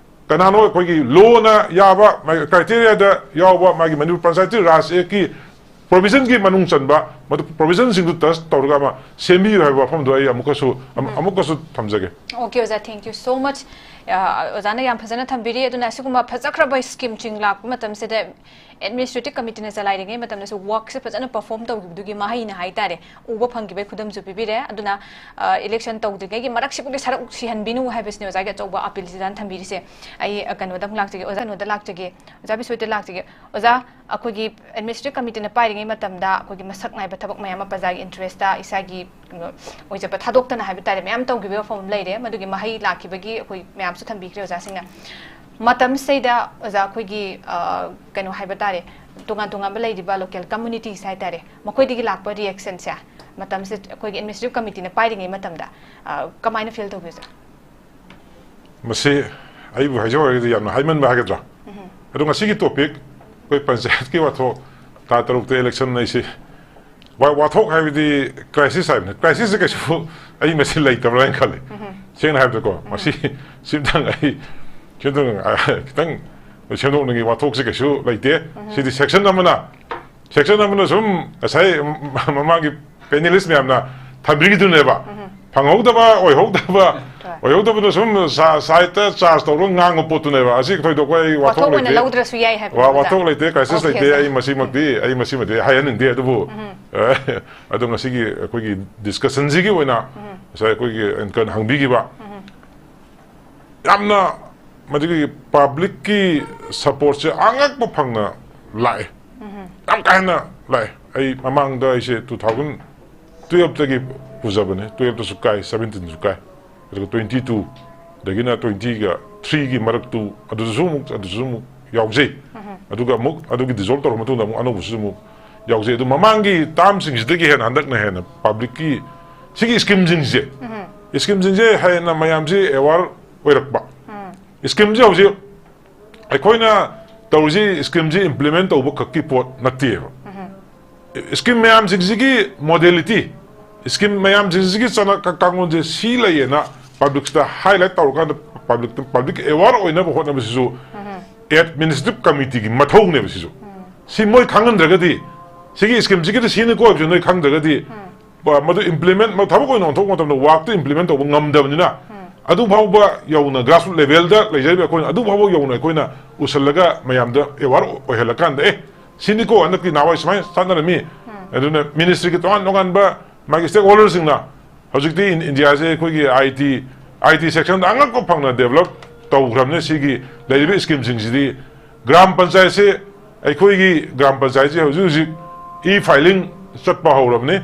ꯀꯅꯥꯅꯣ ꯑꯩꯈꯣꯏꯒꯤ law ꯅ ꯌꯥꯕ ꯃꯥꯒꯤ criteria ꯗ ꯌꯥꯎꯕ ꯃꯥꯒꯤ ꯃꯅꯤꯄꯨꯔ ꯄꯟꯆꯥꯌꯠꯇꯤ ꯔꯥꯖ ꯑꯦꯛ ꯀꯤ provision ꯒꯤ ꯃꯅꯨꯡ ꯆꯟꯕ ꯃꯗꯨ provision ꯁꯤꯡꯗꯨ touch ꯇꯧꯔꯒ ꯑꯃ ꯁꯦꯝꯕꯤꯌꯨ ꯍꯥꯏꯕ ꯋꯥꯐꯝꯗꯣ ꯑꯩ ꯑꯃꯨꯛꯀꯁꯨ ꯑꯃ- ꯑꯃꯨꯛꯀꯁꯨ ꯊꯝꯖꯒꯦ꯫ Okay ꯑꯣꯖꯥ, thank you so much꯫ ꯑ, ꯑꯣꯖꯥꯅ ꯌꯥꯝ ꯐꯖꯅ ꯊꯝꯕꯤꯔꯤ꯫ ꯑꯗꯨꯅ ꯑꯁꯤꯒꯨꯝꯕ ꯐꯖꯈ꯭ꯔꯕ scheme ꯁꯤꯡ ꯂꯥꯛꯄ ꯃꯇꯝꯁꯤꯗ administrative committee ꯅ ꯆꯂꯥꯏꯔꯤꯉꯩ ꯃꯇꯝꯗꯁꯨ work ꯁꯦ ꯐꯖꯅ perform ꯇꯧꯈꯤꯕꯗꯨꯒꯤ ꯃꯍꯩꯅꯤ ꯍꯥꯏꯇꯥꯔꯦ꯫ ꯎꯕ ꯐꯪꯈꯤꯕꯒꯤ ꯈꯨꯗꯝꯁꯨ ꯄꯤꯕꯤꯔꯦ꯫ ꯑꯗꯨꯅ ꯑ, election ꯇꯧꯗ꯭ꯔꯤꯉꯩꯒꯤ ꯃꯔꯛꯁꯤꯕꯨꯗꯤ ꯁꯔꯨꯛ ꯁꯤꯍꯟꯕꯤꯅꯨ ꯍꯥꯏꯕꯁꯤꯅꯦ ꯑꯣꯖꯥꯒꯤ ꯑꯆꯧꯕ appeal ꯁꯤ ꯑꯣꯖꯥꯅ ꯊꯝꯕꯤꯔꯤꯁꯦ꯫ ꯑꯩ, ꯑ, ꯀꯩꯅꯣꯗ ꯑꯃꯨꯛ ꯂꯥꯛꯆꯒꯦ, ꯑꯣꯖꯥ ꯀꯩꯅꯣꯗ ꯂꯥꯛꯆꯒꯦ꯫ ꯑꯣꯖꯥ ꯕꯤꯁꯣꯏꯗ ꯂꯥꯛꯆꯒꯦ꯫ ꯑꯣꯖꯥ, ꯑꯩꯈꯣꯏꯒꯤ administrative committee ꯅ ꯄꯥꯏꯔꯤꯉꯩ ꯃꯇꯝꯗ ꯑꯩꯈꯣꯏꯒꯤ ꯃꯁꯛ ꯅꯥꯏꯕ ꯊꯕꯛ ꯃꯌꯥꯝ ꯑꯃ ꯄ꯭ꯔꯖꯥꯒꯤ interest ꯇ ꯏꯁꯥꯒꯤ, ꯀꯩꯅꯣ, ꯑꯣꯏꯖꯕ ꯊꯥꯗꯣꯛꯇꯅ ꯍꯥꯏꯕ ꯇꯥꯔꯦ, ꯃꯌꯥꯝ ꯇꯧꯈꯤꯕꯒꯤ ꯋꯥꯐꯝ ꯑꯃ ꯂꯩꯔꯦ꯫ ꯃꯗꯨꯒꯤ ꯃꯍꯩ ꯂꯥꯛꯈꯤꯕꯒꯤ ꯑꯩꯈꯣꯏ ꯃꯌꯥꯝꯁꯨ ꯊꯝꯕꯤꯈ꯭ꯔꯦ ꯑꯣꯖꯥꯁꯤꯡꯅ꯫ ꯃꯇꯝꯁꯤꯗꯩꯗ ꯑꯣꯖꯥ ꯑꯩꯈꯣꯏꯒꯤ, ꯑ, ꯀꯩꯅꯣ ꯍꯥꯏꯕ ꯇꯥꯔꯦ, ꯇꯣꯉꯥꯟ ꯇꯣꯉꯥꯟꯕ ꯂꯩꯔꯤꯕ local communities ꯍꯥꯏ ꯇꯥꯔꯦ, ꯃꯈꯣꯏꯗꯒꯤ ꯂꯥꯛꯄ reaction ꯁꯦ ꯃꯇꯝꯁꯦ ꯑꯩꯈꯣꯏꯒꯤ administrative committee ꯅ ꯄꯥꯏꯔꯤꯉꯩ ꯃꯇꯝꯗ, ꯑ, ꯀꯃꯥꯏꯅ feel ꯇꯧꯕꯤ ꯑꯣꯖꯥ? ꯃꯁꯤ ꯑꯩꯕꯨ ꯍꯥꯏꯖꯧ ꯍꯥꯏꯔꯒꯗꯤ ꯌꯥꯝꯅ ꯍꯥꯏꯃꯟꯕ ꯍꯥꯏꯒꯗ꯭ꯔꯥ? ꯑꯗꯣ ꯉꯁꯤꯒꯤ topic ꯑꯩꯈꯣꯏ ꯄꯟꯆꯥꯌꯠꯀꯤ ꯋꯥꯊꯣꯛ, ꯊꯥ ꯇꯔꯨꯛꯇ election ꯍꯥꯏꯁꯤ ꯋꯥ-, ꯋꯥꯊꯣꯛ ꯍꯥꯏꯕꯗꯤ crisis ꯍꯥꯏꯕꯅꯤ꯫ Crisis ꯁꯦ ꯀꯩꯁꯨ ꯑꯩ ꯃꯁꯤ ꯂꯩꯇꯕ꯭ꯔꯥ ꯍꯥꯏꯅ ꯈꯜꯂꯤ꯫ ꯁꯦꯡꯅ ꯍꯥꯏꯕꯗꯀꯣ, ꯃꯁꯤ ꯁꯤꯝꯇꯪ ꯑꯩ ꯁꯤꯝꯇꯪ, ꯑ, ꯈꯤꯇꯪ ꯁꯦꯝꯗꯣꯛꯅꯤꯡꯉꯤ꯫ ꯋꯥꯊꯣꯛꯁꯦ ꯀꯩꯁꯨ ꯂꯩꯇꯦ꯫ ꯁꯤꯗꯤ section ꯑꯃꯅ, section ꯑꯃꯅ ꯁꯨꯝ ꯉꯁꯥꯏ ꯃꯃꯥꯡꯒꯤ panelist ꯃꯌꯥꯝꯅ ꯊꯝꯕꯤꯈꯤꯗꯨꯅꯦꯕ꯫ ꯐꯪꯍꯧꯗꯕ, ꯑꯣꯏꯍꯧꯗꯕ, ꯍꯣꯏ꯫ ꯑꯣꯏꯍꯧꯗꯕꯗꯣ ꯁꯨꯝ ꯁꯥ-, side ꯇ charge ꯇꯧꯔꯒ ꯉꯥꯡꯕ ꯄꯣꯠꯇꯨꯅꯦꯕ꯫ ꯑꯁꯤ ꯊꯣꯏꯗꯣꯛꯄ ꯑꯩ ꯋꯥꯊꯣꯛ ꯋꯥꯊꯣꯛ ꯑꯣꯏꯅ ꯂꯩꯇꯦ꯫ ꯂꯧꯗ꯭ꯔꯁꯨ ꯌꯥꯏ ꯍꯥꯏꯕ ꯋꯥ-, ꯅꯠꯇ꯭ꯔꯥ? ꯋꯥꯊꯣꯛ ꯂꯩꯇꯦ, crisis Okay, ꯂꯩꯇꯦ꯫ ꯁꯥꯔ꯫ ꯑꯩ ꯃꯁꯤꯃꯛꯇꯤ, ꯑꯩ ꯃꯁꯤꯃꯗꯤ ꯍꯥꯏꯍꯟꯅꯤꯡꯗꯦ꯫ ꯑꯗꯨꯕꯨ, ꯑꯦ, ꯑꯗꯣ ꯉꯁꯤꯒꯤ ꯑꯩꯈꯣꯏꯒꯤ discussion ꯁꯤꯒꯤ ꯑꯣꯏꯅ ꯉꯁꯥꯏ ꯑꯩꯈꯣꯏꯒꯤ anchor ꯅ ꯍꯪꯕꯤꯈꯤꯕ, ꯌꯥꯝꯅ ꯃꯗꯨꯒꯤ public ꯀꯤ support ꯁꯦ ꯑꯉꯛꯄ ꯐꯪꯅ ꯂꯥꯛꯑꯦ꯫ ꯌꯥꯝ ꯀꯥ ꯍꯦꯟꯅ ꯂꯥꯛꯑꯦ꯫ ꯑꯩ ꯃꯃꯥꯡꯗ ꯑꯩꯁꯦ two thousand twelve ꯇꯒꯤ ꯄꯨꯖꯕꯅꯦ, twelve ꯇꯁꯨ ꯀꯥꯏ, seventeen ꯁꯨ ꯀꯥꯏ, ꯑꯗꯨꯒ twenty two ꯗꯒꯤꯅ twenty ꯒ three ꯒꯤ ꯃꯔꯛꯇꯨ ꯑꯗꯨꯗꯁꯨ ꯑꯃꯨꯛ, ꯑꯗꯨꯁꯨ ꯑꯃꯨꯛ ꯌꯥꯎꯖꯩ꯫ ꯑꯗꯨꯒ ꯑꯃꯨꯛ ꯑꯗꯨꯒꯤ dissolve ꯇꯧꯔꯕ ꯃꯇꯨꯡꯗ ꯑꯃꯨꯛ ꯑꯅꯧꯕꯁꯨ ꯑꯃꯨꯛ ꯌꯥꯎꯖꯩ꯫ ꯑꯗꯨ ꯃꯃꯥꯡꯒꯤ ꯇꯥꯔꯝꯁꯤꯡꯁꯤꯗꯒꯤ ꯍꯦꯟꯅ ꯍꯟꯗꯛꯅ ꯍꯦꯟꯅ ꯄꯕ꯭ꯂꯤꯛꯀꯤ ꯁꯤꯒꯤ ꯁ꯭ꯀꯤꯝꯁꯤꯡꯁꯦ, ꯁ꯭ꯀꯤꯝꯁꯤꯡꯁꯦ ꯍꯦꯟꯅ ꯃꯌꯥꯝꯁꯤ ꯑꯦꯋꯥꯔ ꯑꯣꯏꯔꯛꯄ꯫ ꯁ꯭ꯀꯤꯝꯁꯦ ꯍꯧꯖꯤꯛ ꯑꯩꯈꯣꯏꯅ ꯇꯧꯔꯤꯁꯤ ꯁ꯭ꯀꯤꯝꯁꯤ ꯏꯝꯄ꯭ꯂꯤꯃꯦꯟ ꯇꯧꯕ ꯈꯛꯀꯤ ꯄꯣꯠ ꯅꯠꯇꯦꯕ꯫ ꯁ꯭ꯀꯤꯝ ꯃꯌꯥꯝꯁꯤꯡꯁꯤꯒꯤ ꯃꯣꯗꯦꯂꯤꯇꯤ, ꯁ꯭ꯀꯤꯝ ꯃꯌꯥꯝꯁꯤꯡꯁꯤꯒꯤ ꯆꯠꯅ ꯀꯥꯡꯂꯣꯟꯁꯦ ꯁꯤ ꯂꯩꯌꯦꯅ ꯄꯕ꯭ꯂꯤꯛꯇ ꯍꯥꯏꯂꯥꯏꯠ ꯇꯧꯔꯀꯥꯟꯗ ꯄꯕ꯭ꯂꯤꯛꯇ, ꯄꯕ꯭ꯂꯤꯛ ꯑꯦꯋꯥꯔ ꯑꯣꯏꯅꯕ ꯍꯣꯠꯅꯕꯁꯤꯁꯨ ꯑꯦꯗꯃꯤꯅꯤꯁꯇ꯭ꯔꯦꯇꯤꯚ ꯀꯃꯤꯇꯤꯒꯤ ꯃꯊꯧꯅꯦꯕ ꯁꯤꯁꯨ꯫ ꯁꯤ ꯃꯣꯏ ꯈꯪꯍꯟꯗ꯭ꯔꯒꯗꯤ, ꯁꯤꯒꯤ ꯁ꯭ꯀꯤꯝꯁꯤꯒꯤꯗ ꯁꯤꯅꯤꯀꯣ ꯍꯥꯏꯕꯁꯦ ꯅꯣꯏ ꯈꯪꯗ꯭ꯔꯒꯗꯤ, ꯄ-, ꯃꯗꯨ ꯏꯝꯄ꯭ꯂꯤꯃꯦꯟ, ꯃ-, ꯊꯕꯛ ꯑꯣꯏꯅ ꯑꯣꯟꯊꯣꯛꯄ ꯃꯇꯝꯗ ꯋꯥꯔꯛꯇꯨ ꯏꯝꯄ꯭ꯂꯤꯃꯦꯟ ꯇꯧꯕ ꯉꯝꯗꯕꯅꯤꯅ, ꯑꯗꯨ ꯐꯥꯎꯕ ꯌꯧꯅ ꯒ꯭ꯔꯥꯁꯔꯨꯠ ꯂꯦꯚꯦꯜꯗ ꯂꯩꯖꯔꯤꯕ ꯑꯩꯈꯣꯏꯅ ꯑꯗꯨ ꯐꯥꯎꯕ ꯌꯧꯅ ꯑꯩꯈꯣꯏꯅ ꯎꯁꯜꯂꯒ ꯃꯌꯥꯝꯗ ꯑꯦꯋꯥꯔ ꯑꯣꯏꯍꯜꯂꯀꯥꯟꯗ, "ꯑꯦ, ꯁꯤꯅꯤꯀꯣ ꯍꯟꯗꯛꯇꯤ ꯅꯍꯥꯟꯋꯥꯏ ꯁꯨꯃꯥꯏꯅ ꯆꯠꯅꯔꯝꯃꯤ", ꯑꯗꯨꯅ ꯃꯤꯅꯤꯁꯇ꯭ꯔꯤꯒꯤ ꯇꯣꯉꯥꯟ ꯇꯣꯉꯥꯟꯕ ꯃꯥꯒꯤ ꯁ꯭ꯇꯦꯛ ꯍꯣꯜꯗꯔꯁꯤꯡꯅ ꯍꯧꯖꯤꯛꯇꯤ ꯏꯟ-, ꯏꯟꯗꯤꯌꯥꯁꯦ ꯑꯩꯈꯣꯏꯒꯤ ꯑꯥꯏ ꯇꯤ, ꯑꯥꯏ ꯇꯤ ꯁꯦꯛꯁꯟꯗ ꯑꯉꯛꯄ ꯐꯪꯅ ꯗꯦꯕꯂꯞ ꯇꯧꯈ꯭ꯔꯕꯅꯦ꯫ ꯁꯤꯒꯤ ꯂꯩꯔꯤꯕ ꯁ꯭ꯀꯤꯝꯁꯤꯡꯁꯤꯗꯤ ꯒ꯭ꯔꯥꯝ ꯄꯟꯆꯥꯌꯠꯁꯦ, ꯑꯩꯈꯣꯏꯒꯤ ꯒ꯭ꯔꯥꯝ ꯄꯟꯆꯥꯌꯠꯁꯦ ꯍꯧꯖꯤꯛ ꯍꯧꯖꯤꯛ ꯏ ꯐꯥꯏꯂꯤꯡ ꯆꯠꯄ ꯍꯧꯔꯕꯅꯤ꯫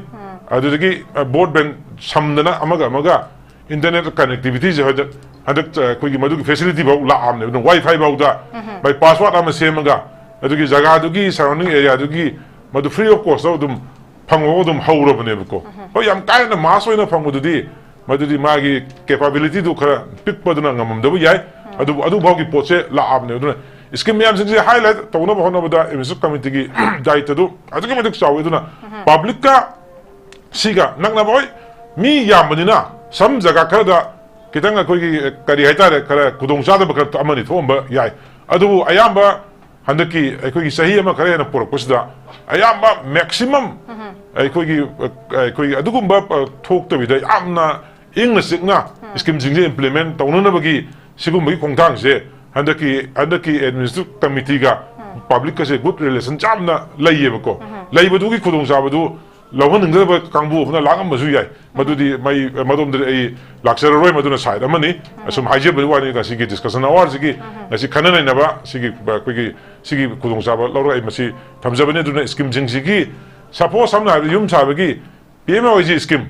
ꯑꯗꯨꯗꯒꯤ, ꯑ, ꯕꯣꯔꯗ ꯕꯦꯡ ꯁꯝꯗꯅ ꯑꯃꯒ ꯑꯃꯒ ꯏꯟꯇꯔꯅꯦꯠ ꯀꯅꯦꯛꯇꯤꯚꯤꯇꯤꯁꯦ ꯍꯟꯗꯛ, ꯍꯟꯗꯛ, ꯑ, ꯑꯩꯈꯣꯏꯒꯤ ꯃꯗꯨꯒꯤ ꯐꯦꯁꯤꯂꯤꯇꯤ ꯐꯥꯎ ꯂꯥꯛꯑꯕꯅꯦꯕ, ꯑꯗꯨꯝ ꯋꯥꯏ ꯐꯥꯏ ꯐꯥꯎꯗ by password ꯑꯃ ꯁꯦꯝꯃꯒ ꯑꯗꯨꯒꯤ ꯖꯒꯥꯗꯨꯒꯤ ꯁꯔꯥꯎꯟꯗꯤꯡ ꯑꯦꯔꯤꯌꯥꯗꯨꯒꯤ ꯃꯗꯨ ꯐ꯭ꯔꯤ ꯑꯣꯐ ꯀꯣꯁꯇ ꯑꯗꯨꯝ ꯐꯪꯕ ꯑꯗꯨꯝ ꯍꯧꯔꯕꯅꯦꯕꯀꯣ꯫ ꯍꯣꯏ, ꯌꯥꯝ ꯀꯥ ꯍꯦꯟꯅ ꯃꯥꯁ ꯑꯣꯏꯅ ꯐꯪꯕꯗꯨꯗꯤ, ꯃꯗꯨꯗꯤ ꯃꯥꯒꯤ ꯀꯦꯄꯥꯕꯤꯂꯤꯇꯤꯗꯨ ꯈꯔ ꯄꯤꯛꯄꯗꯨꯅ ꯉꯝꯃꯝꯗꯕ ꯌꯥꯏ꯫ ꯑꯗꯨꯕꯨ ꯑꯗꯨ ꯐꯥꯎꯒꯤ ꯄꯣꯠꯁꯦ ꯂꯥꯛꯑꯕꯅꯦ꯫ ꯑꯗꯨꯅ ꯁ꯭ꯀꯤꯝ ꯃꯌꯥꯝꯁꯤꯡꯁꯦ ꯍꯥꯏꯂꯥꯏꯠ ꯇꯧꯅꯕ ꯍꯣꯠꯅꯕꯗ ꯑꯦꯗꯃꯤꯅꯤꯁꯇ꯭ꯔꯦꯇꯤꯚ ꯀꯃꯤꯇꯤꯒꯤ ꯗꯥꯌꯤꯠꯇꯗꯨ ꯑꯗꯨꯛꯀꯤ ꯃꯇꯤꯛ ꯆꯥꯎꯋꯤ꯫ ꯑꯗꯨꯅ ꯄꯕ꯭ꯂꯤꯛꯀ ꯁꯤꯒ ꯅꯛꯅꯕ, ꯍꯣꯏ, ꯃꯤ ꯌꯥꯝꯕꯅꯤꯅ ꯁꯝ ꯖꯒꯥ ꯈꯔꯗ ꯈꯤꯇꯪ ꯑꯩꯈꯣꯏꯒꯤ, ꯀꯔꯤ ꯍꯥꯏꯇꯥꯔꯦ, ꯈꯔ ꯈꯨꯗꯣꯡꯆꯥꯗꯕ ꯈꯔ ꯑꯃꯅꯤ ꯊꯣꯛꯑꯝꯕ ꯌꯥꯏ꯫ ꯑꯗꯨꯕꯨ ꯑꯌꯥꯝꯕ ꯍꯟꯗꯛꯀꯤ ꯑꯩꯈꯣꯏꯒꯤ ꯆꯍꯤ ꯑꯃ ꯈꯔ ꯍꯦꯟꯅ ꯄꯨꯔꯛꯄꯁꯤꯗ ꯑꯌꯥꯝꯕ ꯃꯦꯛꯁꯤꯃꯝ ꯑꯩꯈꯣꯏꯒꯤ, ꯑꯩꯈꯣꯏꯒꯤ ꯑꯗꯨꯒꯨꯝꯕ, ꯑ, ꯊꯣꯛꯇꯕꯤꯗ ꯌꯥꯝꯅ ꯏꯪꯅ ꯆꯤꯛꯅ ꯁ꯭ꯀꯤꯝꯁꯤꯡꯁꯦ ꯏꯝꯄ꯭ꯂꯤꯃꯦꯟ ꯇꯧꯅꯅꯕꯒꯤ ꯁꯤꯒꯨꯝꯕꯒꯤ ꯈꯣꯡꯊꯥꯡꯁꯦ ꯍꯟꯗꯛꯀꯤ, ꯍꯟꯗꯛꯀꯤ ꯑꯦꯗꯃꯤꯅꯤꯁꯇ꯭ꯔꯦꯇꯤꯚ ꯀꯃꯤꯇꯤꯒ ꯄꯕ꯭ꯂꯤꯛꯀꯁꯦ ꯒꯨꯗ ꯔꯤꯂꯦꯁꯟ ꯌꯥꯝꯅ ꯂꯩꯌꯦꯕꯀꯣ꯫ ꯂꯩꯕꯗꯨꯒꯤ ꯈꯨꯗꯣꯡꯆꯥꯕꯗꯨ ꯂꯧꯍꯟꯅꯤꯡꯗꯕ ꯀꯥꯡꯕꯨ ꯑꯃꯅ ꯂꯥꯛꯑꯝꯕꯁꯨ ꯌꯥꯏ꯫ ꯃꯗꯨꯗꯤ ꯃꯩ, ꯃꯗꯣꯝꯗꯗꯤ ꯑꯩ ꯂꯥꯛꯆꯔꯔꯣꯏ, ꯃꯗꯨꯅ ꯁꯥꯏꯠ ꯑꯃꯅꯤ꯫ ꯑꯁꯨꯝ ꯍꯥꯏꯖꯕꯒꯤ ꯋꯥꯅꯤ, ꯉꯁꯤꯒꯤ ꯗꯤꯁꯀꯁꯟ ꯑꯋꯥꯔꯁꯤꯒꯤ ꯉꯁꯤ ꯈꯟꯅ ꯅꯩꯅꯕ ꯁꯤꯒꯤ, ꯑꯩꯈꯣꯏꯒꯤ ꯁꯤꯒꯤ ꯈꯨꯗꯣꯡꯆꯥꯕ ꯂꯧꯔꯒ ꯑꯩ ꯃꯁꯤ ꯊꯝꯖꯕꯅꯤ꯫ ꯑꯗꯨꯅ ꯁ꯭ꯀꯤꯝꯁꯤꯡꯁꯤꯒꯤ ꯁꯄꯣꯁ ꯁꯝꯅ ꯍꯥꯏꯔꯕꯗ ꯌꯨꯝ ꯁꯥꯕꯒꯤ P M A Y G scheme,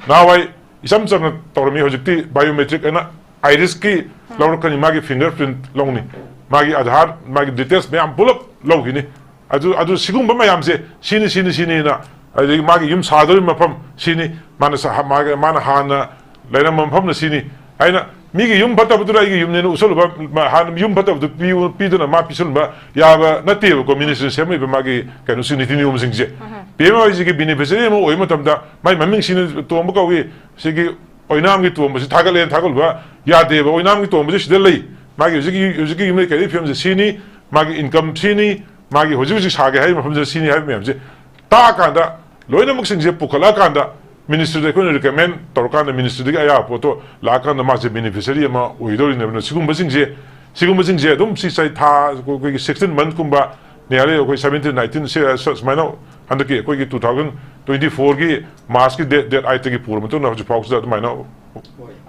ꯅꯍꯥꯟꯋꯥꯏ ꯏꯆꯝ ꯆꯝꯅ ꯇꯧꯔꯝꯃꯤ, ꯍꯧꯖꯤꯛꯇꯤ ꯕꯥꯏꯑꯣꯃꯦꯇ꯭ꯔꯤꯛ ꯍꯥꯏꯅ ꯑꯥꯏꯔꯤꯁꯀꯤ ꯂꯧꯔꯛꯀꯅꯤ, ꯃꯥꯒꯤ ꯐꯤꯡꯒꯔ ꯄ꯭ꯔꯤꯟꯠ ꯂꯧꯅꯤ, ꯃꯥꯒꯤ ꯑꯙꯥꯔ, ꯃꯥꯒꯤ ꯗꯤꯇꯦꯜꯁ ꯃꯌꯥꯝ ꯄꯨꯂꯞ ꯂꯧꯈꯤꯅꯤ꯫ ꯑꯗꯨ, ꯑꯗꯨ ꯁꯤꯒꯨꯝꯕ ꯃꯌꯥꯝꯁꯦ ꯁꯤꯅꯤ, ꯁꯤꯅꯤ, ꯁꯤꯅꯤꯅ, ꯑꯗꯒꯤ ꯃꯥꯒꯤ ꯌꯨꯝ ꯁꯥꯗꯧꯔꯤꯕ ꯃꯐꯝ ꯁꯤꯅꯤ, ꯃꯥꯅ ꯁꯥ-, ꯃꯥꯒꯤ, ꯃꯥꯅ ꯍꯥꯟꯅ ꯂꯩꯔꯝꯕ ꯃꯐꯝꯅ ꯁꯤꯅꯤ ꯍꯥꯏꯅ, ꯃꯤꯒꯤ ꯌꯨꯝ ꯐꯠꯇꯕꯗꯨꯗ ꯑꯩꯒꯤ ꯌꯨꯝꯅꯦꯅ ꯎꯠꯁꯜꯂꯨꯕ, ꯃꯥ ꯍꯥꯟꯅ ꯌꯨꯝ ꯐꯠꯇꯕꯗꯨ ꯄꯤꯌꯨ-, ꯄꯤꯗꯨꯅ ꯃꯥ ꯄꯤꯁꯜꯂꯨꯕ ꯌꯥꯕ ꯅꯠꯇꯦꯕꯀꯣ, ꯃꯤꯅꯤꯁꯇ꯭ꯔꯤꯅ ꯁꯦꯝꯃꯛꯏꯕ ꯃꯥꯒꯤ ꯀꯩꯅꯣꯁꯤꯡ, ꯅꯤꯇꯤ ꯅꯤꯌꯣꯝꯁꯤꯡꯁꯦ꯫ P M A Y ꯖꯤꯒꯤ beneficiary ꯑꯃ ꯑꯣꯏꯕ ꯃꯇꯝꯗ ꯃꯥꯏ ꯃꯃꯤꯡ ꯁꯤꯅ ꯇꯣꯝꯕ ꯀꯧꯏ, ꯁꯤꯒꯤ ꯑꯣꯏꯅꯥꯝꯒꯤ ꯇꯣꯝꯕꯁꯤ ꯊꯥꯒꯠꯂꯦꯅ ꯊꯥꯒꯠꯂꯨꯕ ꯌꯥꯗꯦꯕ꯫ ꯑꯣꯏꯅꯥꯝꯒꯤ ꯇꯣꯝꯕꯁꯤ ꯁꯤꯗ ꯂꯩ, ꯃꯥꯒꯤ ꯍꯧꯖꯤꯛꯀꯤ, ꯍꯧꯖꯤꯛꯀꯤ ꯌꯨꯝꯂꯩ ꯀꯩꯔꯩ ꯐꯤꯕꯝꯁꯦ ꯁꯤꯅꯤ, ꯃꯥꯒꯤ ꯏꯟꯀꯝ ꯁꯤꯅꯤ, ꯃꯥꯒꯤ ꯍꯧꯖꯤꯛ ꯍꯧꯖꯤꯛ ꯁꯥꯒꯦ ꯍꯥꯏꯔꯤꯕ ꯃꯐꯝꯁꯤꯗ ꯁꯤꯅꯤ ꯍꯥꯏꯕ ꯃꯌꯥꯝꯁꯦ ꯇꯥꯛꯑꯀꯥꯟꯗ, ꯂꯣꯏꯅꯃꯛꯁꯤꯡꯁꯦ ꯄꯨꯈꯠꯂꯛꯑꯀꯥꯟꯗ, ꯃꯤꯅꯤꯁꯇ꯭ꯔꯤꯗ ꯑꯩꯈꯣꯏꯅ ꯔꯤꯀꯃꯦꯟ ꯇꯧꯔꯀꯥꯟꯗ, ꯃꯤꯅꯤꯁꯇ꯭ꯔꯤꯗꯒꯤ ꯑꯌꯥꯕ ꯄꯣꯠꯇꯣ ꯂꯥꯛꯑꯀꯥꯟꯗ ꯃꯥꯁꯦ ꯕꯦꯅꯤꯐꯤꯁꯔꯤ ꯑꯃ ꯑꯣꯏꯗꯧꯔꯤꯅꯦꯕ꯫ ꯑꯗꯨꯅ ꯁꯤꯒꯨꯝꯕꯁꯤꯡꯁꯦ, ꯁꯤꯒꯨꯝꯕꯁꯤꯡꯁꯦ ꯑꯗꯨꯝ ꯁꯤ ꯆꯍꯤ ꯊꯥ, ꯑꯩꯈꯣꯏꯒꯤ ꯁꯤꯛꯁꯇꯤꯟ ꯃꯟꯊꯀꯨꯝꯕ, nearly ꯑꯩꯈꯣꯏ ꯁꯕꯦꯟꯇꯤꯟ, ꯅꯥꯏꯟꯇꯤꯟ ꯁꯤ, ꯁꯨꯃꯥꯏꯅ ꯍꯟꯗꯛꯀꯤ ꯑꯩꯈꯣꯏꯒꯤ ꯇꯨ ꯊꯥꯎꯖꯟ ꯇ꯭ꯋꯦꯟꯇꯤ ꯐꯣꯔꯒꯤ ꯃꯥꯔꯆꯀꯤ ꯗꯦꯠ, ꯗꯦꯠ ꯑꯥꯏꯠꯇꯒꯤ ꯄꯨꯔ ꯃꯇꯨꯡꯗ ꯍꯧꯖꯤꯛ ꯐꯥꯎꯁꯤꯗ ꯑꯗꯨꯃꯥꯏꯅ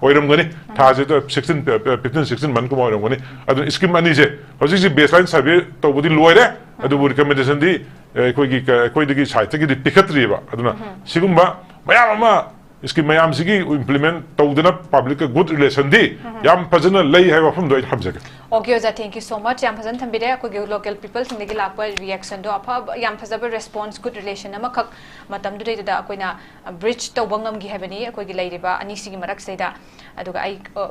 ꯑꯣꯏꯔꯝꯒꯅꯤ꯫ ꯊꯥꯁꯤꯗ ꯁꯤꯛꯁꯇꯤꯟ, ꯐꯤꯐꯇꯤꯟ, ꯁꯤꯛꯁꯇꯤꯟ ꯃꯟꯊꯀꯨꯝꯕ ꯑꯣꯏꯔꯝꯒꯅꯤ꯫ ꯑꯗꯨꯅ ꯁ꯭ꯀꯤꯝ ꯑꯅꯤꯁꯦ ꯍꯧꯖꯤꯛꯁꯤ ꯕꯦꯁꯂꯥꯏꯟ ꯁꯔꯚꯦ ꯇꯧꯕꯗꯤ ꯂꯣꯏꯔꯦ, ꯑꯗꯨꯕꯨ ꯔꯤꯀꯃꯦꯟꯗꯦꯁꯟꯗꯤ ꯑꯩꯈꯣꯏꯒꯤ, ꯑꯩꯈꯣꯏꯗꯒꯤ ꯁꯥꯏꯠꯇꯒꯤꯗꯤ ꯄꯤꯈꯠꯇ꯭ꯔꯤꯑꯕ꯫ ꯑꯗꯨꯅ ꯁꯤꯒꯨꯝꯕ ꯃꯌꯥꯝ ꯑꯃ ꯁ꯭ꯀꯤꯝ ꯃꯌꯥꯝꯁꯤꯒꯤ ꯏꯝꯄ꯭ꯂꯤꯃꯦꯟ ꯇꯧꯗꯅ ꯄꯕ꯭ꯂꯤꯛꯀ ꯒꯨꯗ ꯔꯤꯂꯦꯁꯟꯗꯤ ꯌꯥꯝ ꯐꯖꯅ ꯂꯩ ꯍꯥꯏꯕ ꯋꯥꯐꯝꯗꯣ ꯑꯩ ꯊꯝꯖꯒꯦ꯫ ꯑꯣꯀꯦ ꯑꯣꯖꯥ, thank you so much꯫ ꯌꯥꯝ ꯐꯖꯅ ꯊꯝꯕꯤꯔꯦ꯫ ꯑꯩꯈꯣꯏꯒꯤ ꯂꯣꯀꯦꯜ ꯄꯤꯄꯜꯁꯤꯡꯗꯒꯤ ꯂꯥꯛꯄ ꯔꯤꯌꯦꯛꯁꯟꯗꯣ ꯑꯐꯕ, ꯌꯥꯝ ꯐꯖꯕ ꯔꯦꯁꯄꯣꯟꯁ, ꯒꯨꯗ ꯔꯤꯂꯦꯁꯟ ꯑꯃꯈꯛ ꯃꯇꯝꯗꯨꯗꯩꯗꯨꯗ ꯑꯩꯈꯣꯏꯅ ꯕ꯭ꯔꯤꯖ ꯇꯧꯕ ꯉꯝꯈꯤ ꯍꯥꯏꯕꯅꯤ ꯑꯩꯈꯣꯏꯒꯤ ꯂꯩꯔꯤꯕ ꯑꯅꯤꯁꯤꯒꯤ ꯃꯔꯛꯁꯤꯗꯩꯗ꯫ ꯑꯗꯨꯒ ꯑꯩ, ꯑ,